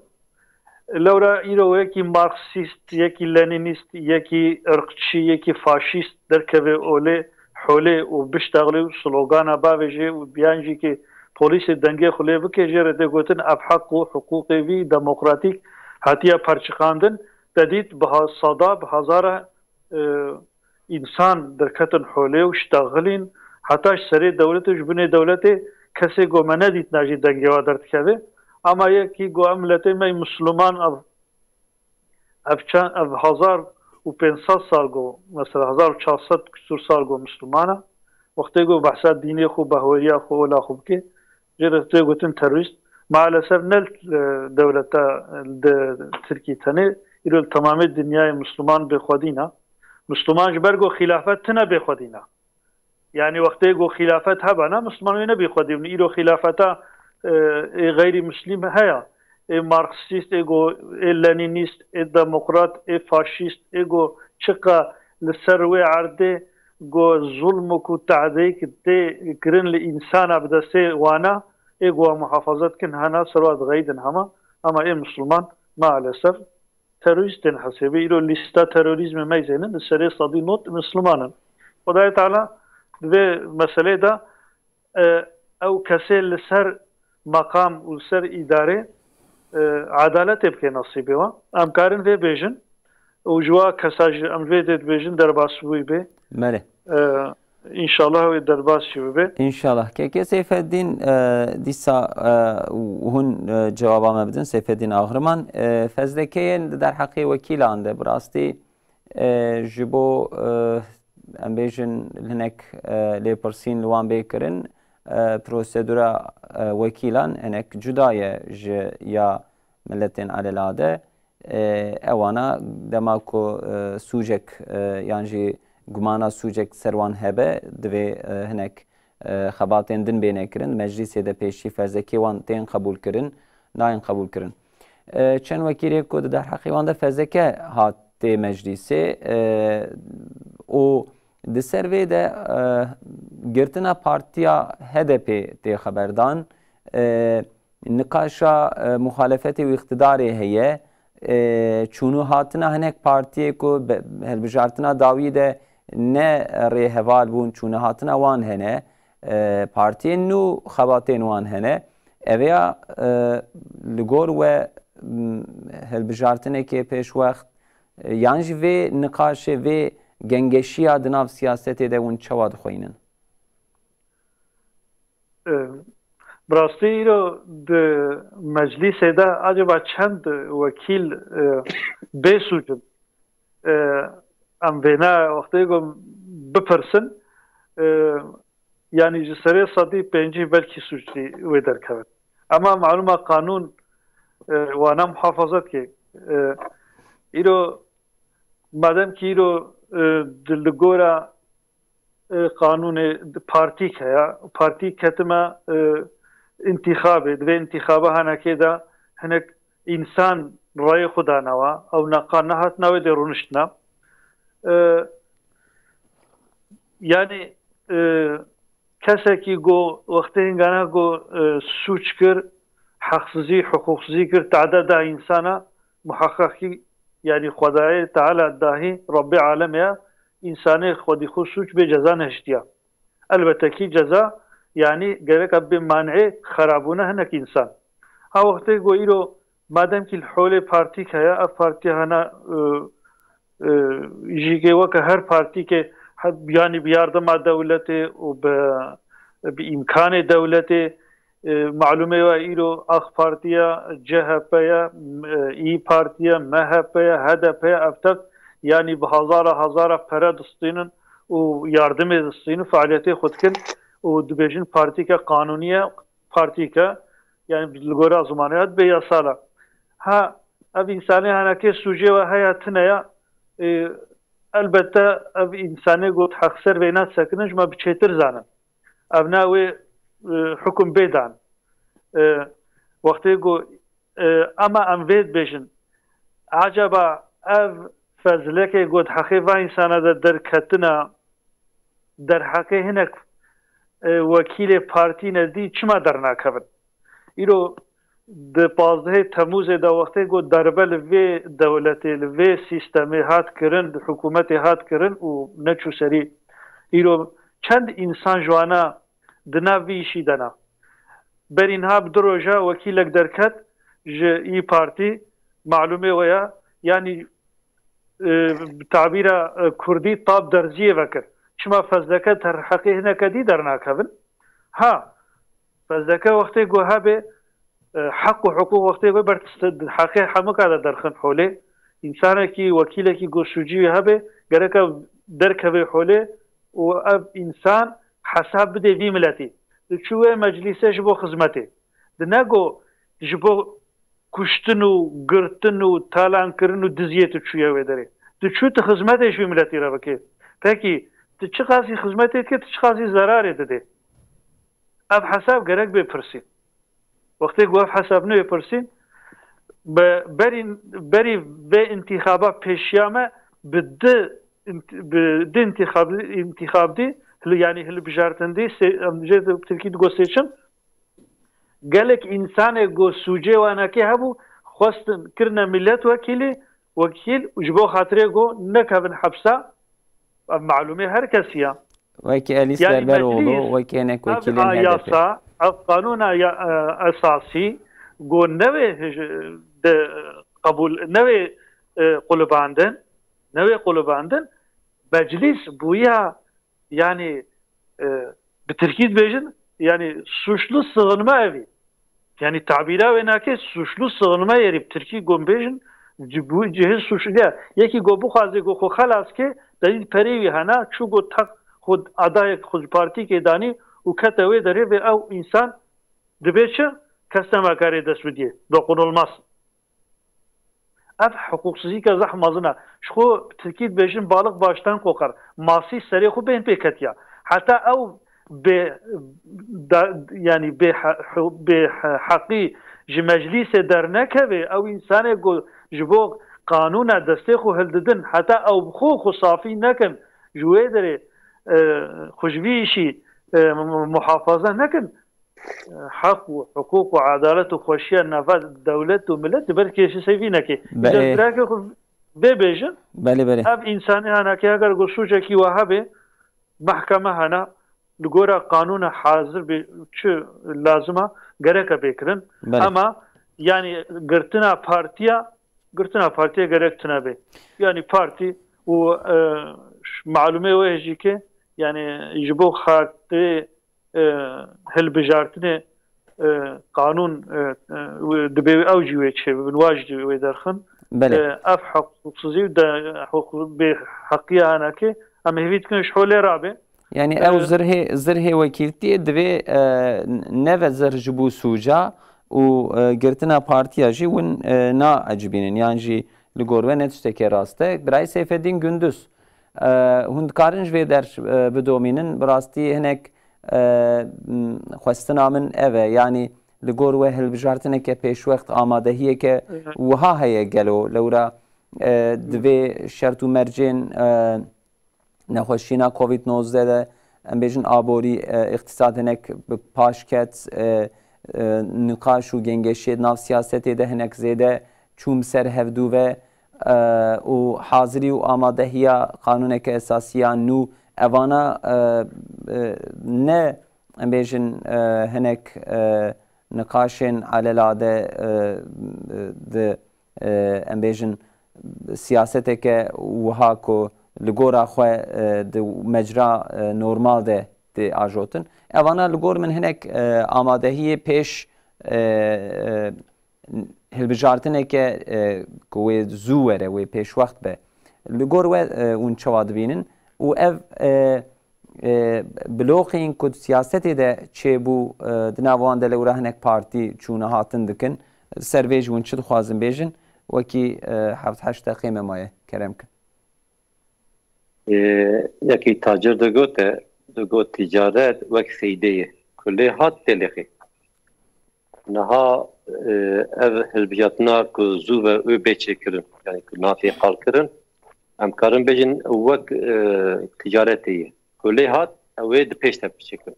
Lewra îro yekî marksîst, yekî lenînîst, yekî irqçî, yekî faşîst derkeve olê, holê û biştexlê û slogana bavêje û biyan jî ki polîsê dengê xwe lê bike, jê re tê gotin ev heq û hiqûqê vî demokratîk hatiye perçiqandin, te dît bi ha-, sada, bi hezara, e, însan derketin holê û ştexilîn, heta ji serê dewletê, ji binê dewletê kesê ku me nedîtina jî dengê wa derdikeve. Ama yekî ku em miletê me yî misliman, ev Ev çend, ev hezar û pênc sed sal go, mesela hezar û çar sed küsur sal go Müslümana. Wextê go behsa dînê xwe, behweriya xwe, ola xwe bike, jê re tê gotin terorîst. Maalesef ne li, e, dewleta, e, de Tirkî tenê, îro li temamê dinyayê Müslüman bêxwedîna. Müslüman ji ber go xilafet tine bêxwedîna. Yani wextê go xilafet hebana, Müslüman wê nebî xwedî bin. Îro xilafeta, e, ê xeyrî Müslim heya. Ê Marksîst, ê go, ê Lenînîst, ê demokrat, ê faşîst, ê go çiqa li ser wê erdê go zulm û ku tehdeyek tê kirin li însana bi destê wana, ê go muhafazet kin hena ser wa dixeydin hema, ama ê Müslüman maalesef terorîst tên hesêbê. Îro lîsta terorîzmê meyzênin, li serê sedî not Müslüman in. Xwedayê Teala di vê meselê de, e, ew kesê li ser meqam û li ser îdarê, e, edaletê bike nesîbê wan. Em karin vê bêjin û ji wa kesa jî em vê dê dibêjin derbasbûyî bê. Belê. E, înşallah wê derbas jî bibe. Înşallah. Keke Seyfeddin, e, dîsa, e, hûn, e, cewaba me bidin, Seyfeddin Axriman. E, fezlekeyên di derheqê wekîlan de bi rastî, e, ji bo, e, em bêjin hinek, e, lêpirsîn li wan bê kirin, e, prosedura, e, wekîlan hinek cuda ye ji ya miletên alelade. E, ewana dema ku, e, sûcek, e, yan jî gumana sûcek ser wan hebe, divê, e, hinek, e, xebatên din bêne kirin. Meclîsê de pêşî fezlekê wan tên qebûl kirin, nayên qebûl kirin. E, çend wekîlê ku di derheqê wan de fezleke hat tê meclîsê, e, û di ser vê de, e, girtina partiya H D P tê xeberdan. E, niqaşa, e, muxalefetê û îqtidarê heye. E, çûnûhatina hinek partiyê ku be-, hilbijartina dawî de ne rêheval bûn, çûnûhatina wan hene. E, partiyên nû xebatên wan hene. Ev ya, e, li gor we, m, hilbijartinekê pêşwext, e, yan jî vê niqaşê, vê gengeşiya di nav siyasetê de hûn çawa dixweynin? E, bi rastî îro di meclîsê de acaba çend wekîl, e, bê sûc in? E, em vêna wextê ku bipirsin, e, yanî ji serê sedî pêncî belkî sûclî wê derkevin. Ema malûma qanûn, e, wana muhafaza dike. E, îro, madem ki îro, e, di li gora e, qanûnê partîk heye. Partîk ketime, e, întîxabê. Di vê întîxaba hinekê de hinek însan rayê xwe danewa. Ew neqa nehatine wê dê rûniştine. E, yanî, e, kesekî ku wextê hingana ku, e, sûc kir, heqsizî, hiqûqsizî kir, tade da însana, muheqeqî, yanî Xwedayê Teala dahî, Rebbê alemê ya, însanê xwedî xwe sûc bê ceza nehiştiya. Elbette kî ceza, yanî gerek bê man'ê xerabûna hinek însan. Ha wextê ku îro madem kî li holê partîk heye, ev partiya hene, e, e, jî ke weke her partîkê, he-, yanî bi yardima dewletê û bi, bi îmkanê dewletê, e, malûmê we îro AK Partiya, C H P ye, m-, e, İYİ Partiye, M H P ye, H D P ye, ev tev, yanî bi hezara hezara pere distînin û yardimê distînin, faaliyetê xwe dikin û dibêjin partîke qanûnî ye, partîke, yanî li gora zimanê ya dibê yasal e. Ha, ev însanê henekê sûcê we heye tune ya, e, elbette ev însanê got heqser vêna sekinin ji me bi çêtir zanin. Ev ne wê, e, hukum bê dan. E, wextê ku, e, ema em vê dibêjin, acaba ev fezlekê ku di heqê va însana de derketine, derheqê hinek, e, wekîlê partî ne dî çima dernakevin? Îro di pazdehê Temûzê de wextê ku derbe li vê dewletê, li vê sîstemê hat kirin, di hikûmetê hat kirin û neçû serî, îro çend însan ji wana di nav vî îşî de ne? Berî niha bi du roja wekîlek derket ji İYİ Partî, malûmê we ye, yanî, e, bi tabîra, e, kurdî tab derziyê vekir. Çima fezleke derheqê hineke dî dernakevin? Ha, fezleke wextê ku hebe, e, heq û hiqûq wextê ku ber heqê hemika de derxin holê, Însanekî, wekîlekî ku sûcî wî hebe, gerek ev derkeve holê û ev însan hesab bide vî miletî. Diçû wê meclîsê ji bo xizmetê. Di ne ku ji bo kuştin û girtin û talankirin û diziyê tu çûye wê derê. Tu çû tu xizmetê ji wî miletî re bikê. Pekî, tu çiqasî xizmetê dikê, tu çiqasî zerarê didê. Ev hesab gerek bê pirsîn. Wextê ku ev hesab neyê pirsîn, be-, berî, berî vê întîxaba pêşiya me bi di int-, bi di întîxab-, întîxab dî, hil-, yanî hilbijartin dî, sê-, em jê di tirkî digo seçim, gelek însanê ku sûcê wanekê hebû, xwestin kirine milletvekîlî, wekîl, ji bo xatirê ku nekevin hepsa, ev malûmê her kesî ya. Wekî Elîs Yani Berberoğlu, meclîs, wekî hinek ev wekîlên a H D P. Yasa, ev qanûna ya, e, esasî, ku newê hij-, de qebûl, newê, e, qulibandin, newê qulibandin, meclîs bûya, yani, e, bi tirkî dibêjin, yani, suçlu sığınma evi. Yani, tabîra wê nake suçlu sığınma yeri bi tirkî gom bêjin, ci-, bu cihê suçlu ya. Yekî go bixwaze go xwe xelas ke, delîl perê wî hena, çû go tak xwe adayek xwe ji partîkê danî û kete wê derê ve ew însan dibe çi? Kes nema karê dest bidiyê. Dokunulmaz. Ev hiqûqsizîke zehf mezin e. Ji xwe bi tirkî dibêjin balık baştan kokar. Masî serê xwe bên pê ketiya. Heta ew bê, da, yani bê he-, hu-, bê he-, heqî ji meclîsê dernekeve, ew însanê ku ji bo qanûna destê xwe hildidin, heta ew bi xwe xwe safî nekin, ji wê derê, e, xwe ji vî îşî, e, mu-, muhafaza nekin, heq û hiqûq û edalet û xweşiya nava dewlet û milet di ber kêşî seyvî neke. Îcar Belê. Dirake xwe bê bêjin, Belê, belê. Ev însanê hanake eger ku sûcekî we hebe, mehkeme hene, li gora qanûna hazir bê çi lazim e, gereke bê kirin. Belê. Ema, yani, girtina partiya, girtina partiya gerek tune bê. Yani, partî û, e, ş-, malûmê wê jî ke, yani, ji bo xatirê, e, hilbijartinê, e, qanûn, e, e, wê, dibê ew jî wê çêbibin, wa jî wê derxin. Belê. E, ev heqûqsizî û de, heqûq-, bêheqiya hanake, em hêvî dikin ji holê rabe. Yani ew E, zirhê, zirhê wekîltiyê divê, e, neve zirh ji bo sûca û, e, girtina partiya jî win, e, naecibînin. Yan jî li gor we ne tiştekê rast e. Birayê Seyfeddîn Gündüz, e, hûn dikarin ji vê der, e, bidomînin? Bi rastî hinek, e, m, xwestina min ev e. Yanî li gor we hilbijartineke pêşwext, amadehiyeke Evet. wiha heye gelo? Lewra, e, Hı. divê şert û mercên, e, nexweşîna Covid nozdeh de, em bêjin aborî, e, îqtîsad hinek bi paş ket, e, e, niqaş û gengeşiyê di nav siyasetê de hinek zêde çûn bi ser hevdû ve, e, û hazirî û amadehiya qanûneke esasî ya nû, evana, e, e, ne, em bêjin, e, hinek, e, niqaşên alelade, e, e, di, e, em bêjin, siyaseteke wiha ku li gora xwe, e, di mecra, e, normal de tê ajotin. Evana li gor min hinek, e, amadehiyê pêş, e, e, hilbijartineke, e, ku wê zû were, wê pêşwext be. Li gor we, e, hûn çawa dibînin? Û ev, e, e, bloqên ku di siyasetê de çêbû, e, di nav wan de lewra hinek partî çûne hatin dikin. Ser vê jî hûn çi dixwazin bêjin? Wekî, e, heft heşt deqê me maye. Kerem kin. E, yekî tacir digote, digot ticaret wek seydê ye. Ku lê hat tê lêxê. Niha, e, ev hilbijartina ku zû ve wê bê çêkirin, yani ku nafê qal kirin, em karin bêjin wek, e, ticaretê ye. Ku lê hat, ew ê di pêş de biçêkirin.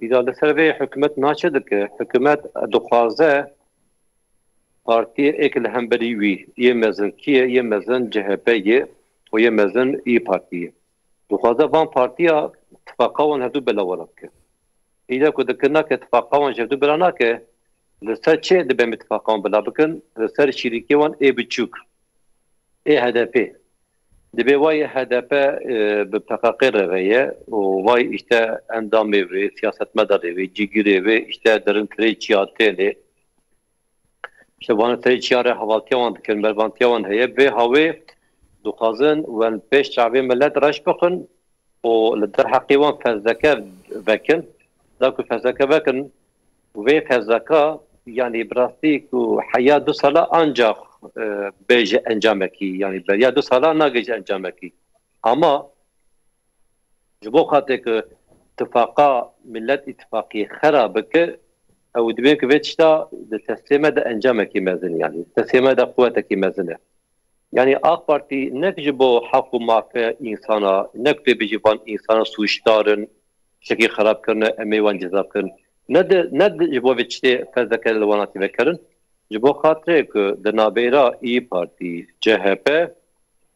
Îda li ser vê hikûmet naçe dike, hikûmet dixwaze partiyê êk li hemberî wî, yê mezin kî ye, yê mezin C H P ye û yê mezin İYİ Partî ye. Dixwaze van partiya tifaqa wan hevdu bela wela bike. Îde ku dikir nake tifaqa wan ji hevdu bela nake, li ser çi dibe em tifaqa wan bela bikin? Li ser şîrîkê wan ê biçûk, ê H D P. Dibê wa yê H D P, e, bi P K K re ve ye û vay işte endamê wê, siyasetmedarê wê, cîgirê wê, işte derin kirê çiya têlê. işte wan serê çiya re hevaltiya wan dikin, berbantiya wan heye. Vê hawê dixwazin wen pêş çavê millet reş bixin û li derheqê wan fezleke vekin. Da ku fezleke vekin, vê fezleka, yanî bi rastî ku heya du sala ancax, e, bêje encamekî, yanî beriya du sala nagêje encamekî. Ama ji bo xatirê ku tifaqa Millet Îtifaqî xera bike, ew dibê ku vê tişta di destê me de encamekî mezin, yanî destê me de quwetekî mezin e. Yanî AK Partî nek ji bo heq û mafê însana, nek tê bijî van însana sûcdar in, tiştekî xerab kirine, em ê wan ceza bikin. Ne di, ne di, ji bo vê tiştê fezleke li wan hatî vekirin. Ji bo xatirê ku di navbêra İYİ Partî, C H P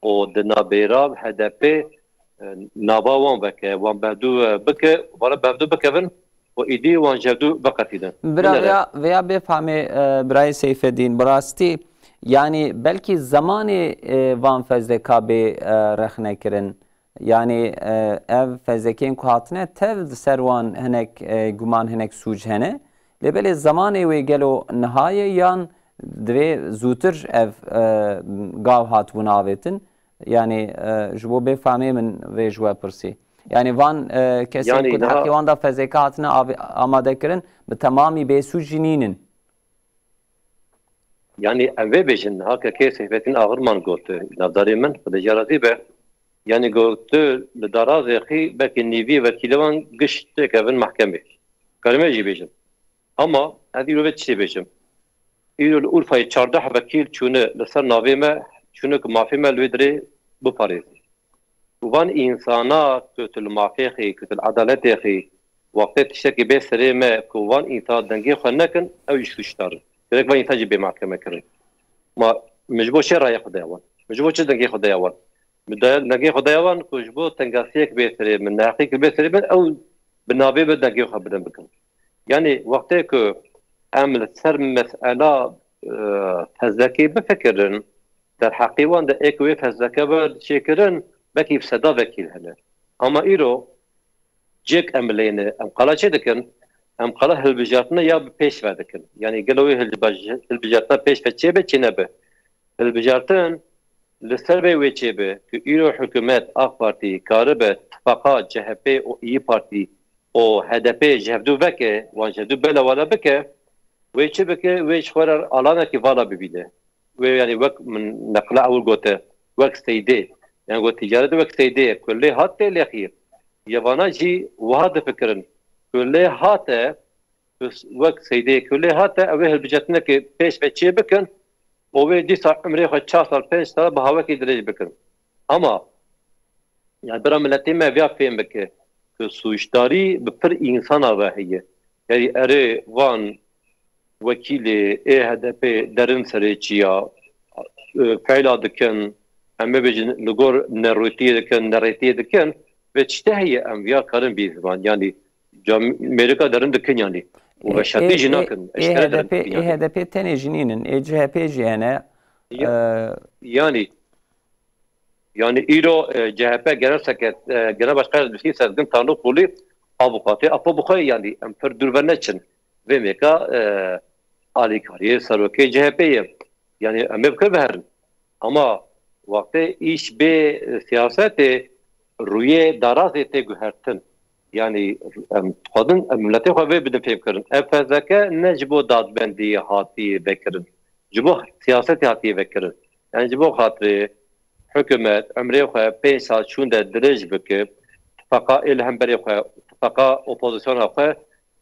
û di navbêra H D P, e, nava wan veke, wan bevdû, e, bike, wana bevdû bikevin û îdî wan jevdû veqetînin. Bira Binere. Vêya, vêya bê famê, e, birayê Seyfedîn, bi rastî, yanî belkî zemanê, e, van fezleka bê, e, rexne kirin. Yanî, e, ev fezlekên ku hatine tev di ser wan hinek, e, guman, hinek sûc hene. Lê belê zemanê wê gelo niha ye yan divê zûtir ev, e, gav hatibûn avêtin? Yanî, e, ji bo bê famê min vê ji we pirsî. Yanî van, e, kesên Yanî ku di niha heqê wan de fezleke hatine avê-, amade kirin, bi temamî bêsûc jî nînin. Yanî em vê bêjin, niha kekê Seyfettin Axirman got, navdarê min, Xwedê jê razî be. Yanî got, tu li darazê xî belkî nîvî wekîlê wan giş têkevin mehkemê. Karim ez jî bêjim. Ama ez îro vê tiştê bêjim. Îro li Urfayê çardeh wekîl çûne li ser navê me, çûne ku mafê me li wê dirê biparêzin. Û van însana ku tu li mafê xî, ku tu li edaletê xî, wextê tiştekî bê serê me ku van însana dengê xwe nekin, ew jî sûcdar in. Gerek van însan jî bê mahkeme kirin. Ma min ji bo çi raya xwe daya wan? Min ji bo çi dengê xwe daya wan? Min daya, dengê xwe daya wan ku ji bo tengasiyek bê serê min, neheqîk bê serê min, ew bi navê min dengê xwe bidin bikin. Yanî wextê ku em li ser mesela, e, fezlekê bifikirin, derheqê wan de ê ku wê fezleke be çêkirin, belkî bi seda vekîl hene. Ama îro cêk em lê ne, em qala çê dikin, em qala hilbijartina ya bi pêş ve dikin. Yanî gelo wê hilbij-, hilbijartina pêş ve çêbe, çê nebe. Hilbijartin li ser vê wê çêbe ku îro hikûmet AK Partî karibe tifaqa C H P û İYİ Partî û H D P ji hevdû veke, wan ji hevdû belewala bike, wê çi bike? Wê ji xwe re alanekî vala bibîne. Wê, yanî wek min neqla ewil gote, wek seydê. Yanî got ticaret wek seydê ye, ku lê hat tê lêxî. Yê vana jî wiha difikirin, ku lê hate, wek seydê, ku lê hate, ew ê hilbijartinekê pêş ve çê bikin û wê dîsa umrê xwe çar sal, pênc sal bi hawekî dirêj bikin. Ama, yanî bira miletê me viya fêm bike, ku sûcdarî bi pir însana ve heye. Yanî erê van wekîlê ê H D P derin serê çiya, e, feyla dikin, em bibêjin li gor nerûtiyê dikin, nerêtiyê dikin, vê tiştê heye em viya karin bî ziman. Yanî ca mêrika derin dikin yanî. Û Ê, veşartî ê, jî ê, nakin, ê eşkere derin H D P, dikin ê yanî. H D P tenê jî nînin, ê C H P jî hene. Ya-, Ee, yanî, yanî îro, e, C H P Genel Seket-, e, Genel Başkan Yardımcısı Sezgin Tanrıkulu avukatê Apo bi xwe ye, yanî em pir dûr ve neçin. Vê mêka, e, alîkariyê serokê C H P ye. Yanî em ê bi kir biherin. Ama wextê îş bê, e, siyasetê, rûyê darazê tê guhertin. Yanî em dixwazin em miletê xwe vê bidin fêmkirin. Ev fezleke ne ji bo dadbendiyê hatiye vekirin. Ji bo siyasetê hatiye vekirin. Yanî ji bo xatirê hikûmet emrê xwe pênc sal şûnde dirêj bike, tifaqa ê li hemberê xwe, tifaqa opozisyona xwe,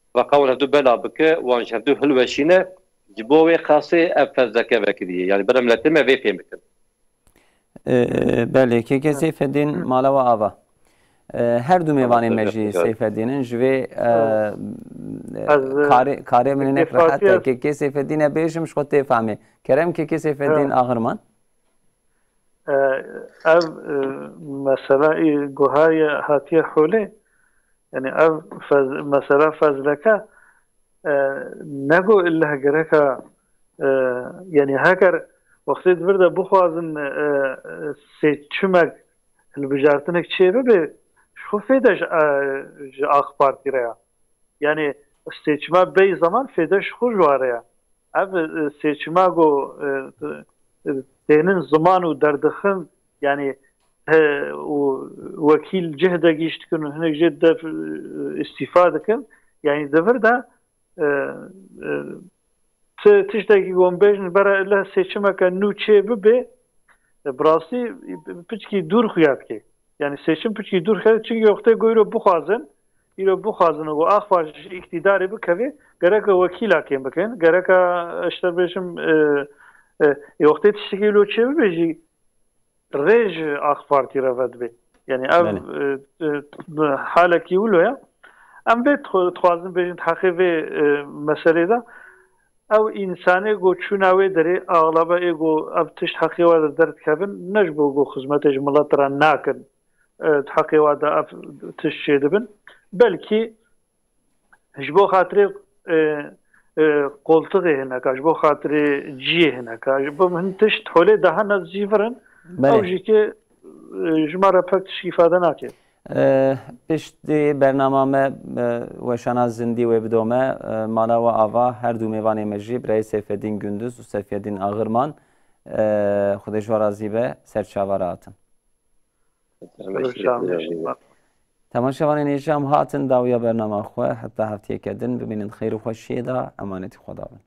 tifaqa wan hevdu bela bike, wan ji hevdu hilweşîne, ji bo wê qasê ev fezleke vekiriye. Yanî bira miletê me vê fêm bikin. Ee, belê, kekê Seyfeddîn mala we ava. Ee, her du mêvanê me jî Seyfeddîn in. Ji vê, e, karê, karê min hinek rehet e. Kekê Seyfeddîn e bêjim, ji xwe tê famê. Kerem kekê Seyfeddîn Axirman. E, ev, e, mesela î guhariye hatiye holê. Yanî ev fez-, mesela fezleke, e, nego illa gereka, e, yanî heger wextê di vir de bixwazin, e, e, seçimek hilbijartinek çê bibe, ji xwe fêde ji, e, ji AK Partî re ya. Yanî seçima bey zaman fêde ji xwe ji wa re ya. Ev e, seçima ku e, e, tênin ziman û derdixin, yanî e, û wekîl cih de gîş dikin û hinek jê de e, îstîfa dikin. Yanî di vir de e, e, ti tiştekî ku em bêjin bere ile seçimeke nû çê bibe, e, bi rastî piçkî dûr xuya dike. Yanî seçim piçkî dûr xuya, çünkü wextê ku îro bixwazin, îro bixwazin ku Ak Parti ji îktîdarê bikeve, gereke wekîlakên bikin, gereke, işte bêjim, e, e, e, wextê tiştekî lo çê bibe jî rê ji Ak Partî re vedibe. Yanî ev Belê. e, e, halekî wilo ye. Em vê dixwe- dixwazin bêjin di heqê vê e, meselê de. Ew însanê ku çûna wê derê, axlaba ê ku ev tişt heqê we de derdikevin, ne ji bo ku xizmetê ji milet re nakin, e, di heqê we de ev tişt çêdibin. Belkî ji bo xatirê e, e, qoltixê hineka, ji bo xatirê ciyê hineka, ji bo hin tişt holê daha ne zîvir in, Belê. ew jî ki e, ji me re pek tişt îfade nake. E, Piştî bernama me e, weşana zindî wê bidome, e, mala we ava, her du mêvanê me jî birayê Seyfedîn Gunduz û Seyfedîn Axirman, e, Xwedê ji we razî be, ser çava re hatin. Temaşevanên hêja em hatin dawiya bernama xwe, heta heftiyeke din bimînin xeyr û xweşiyê de, emanetî Xweda bin.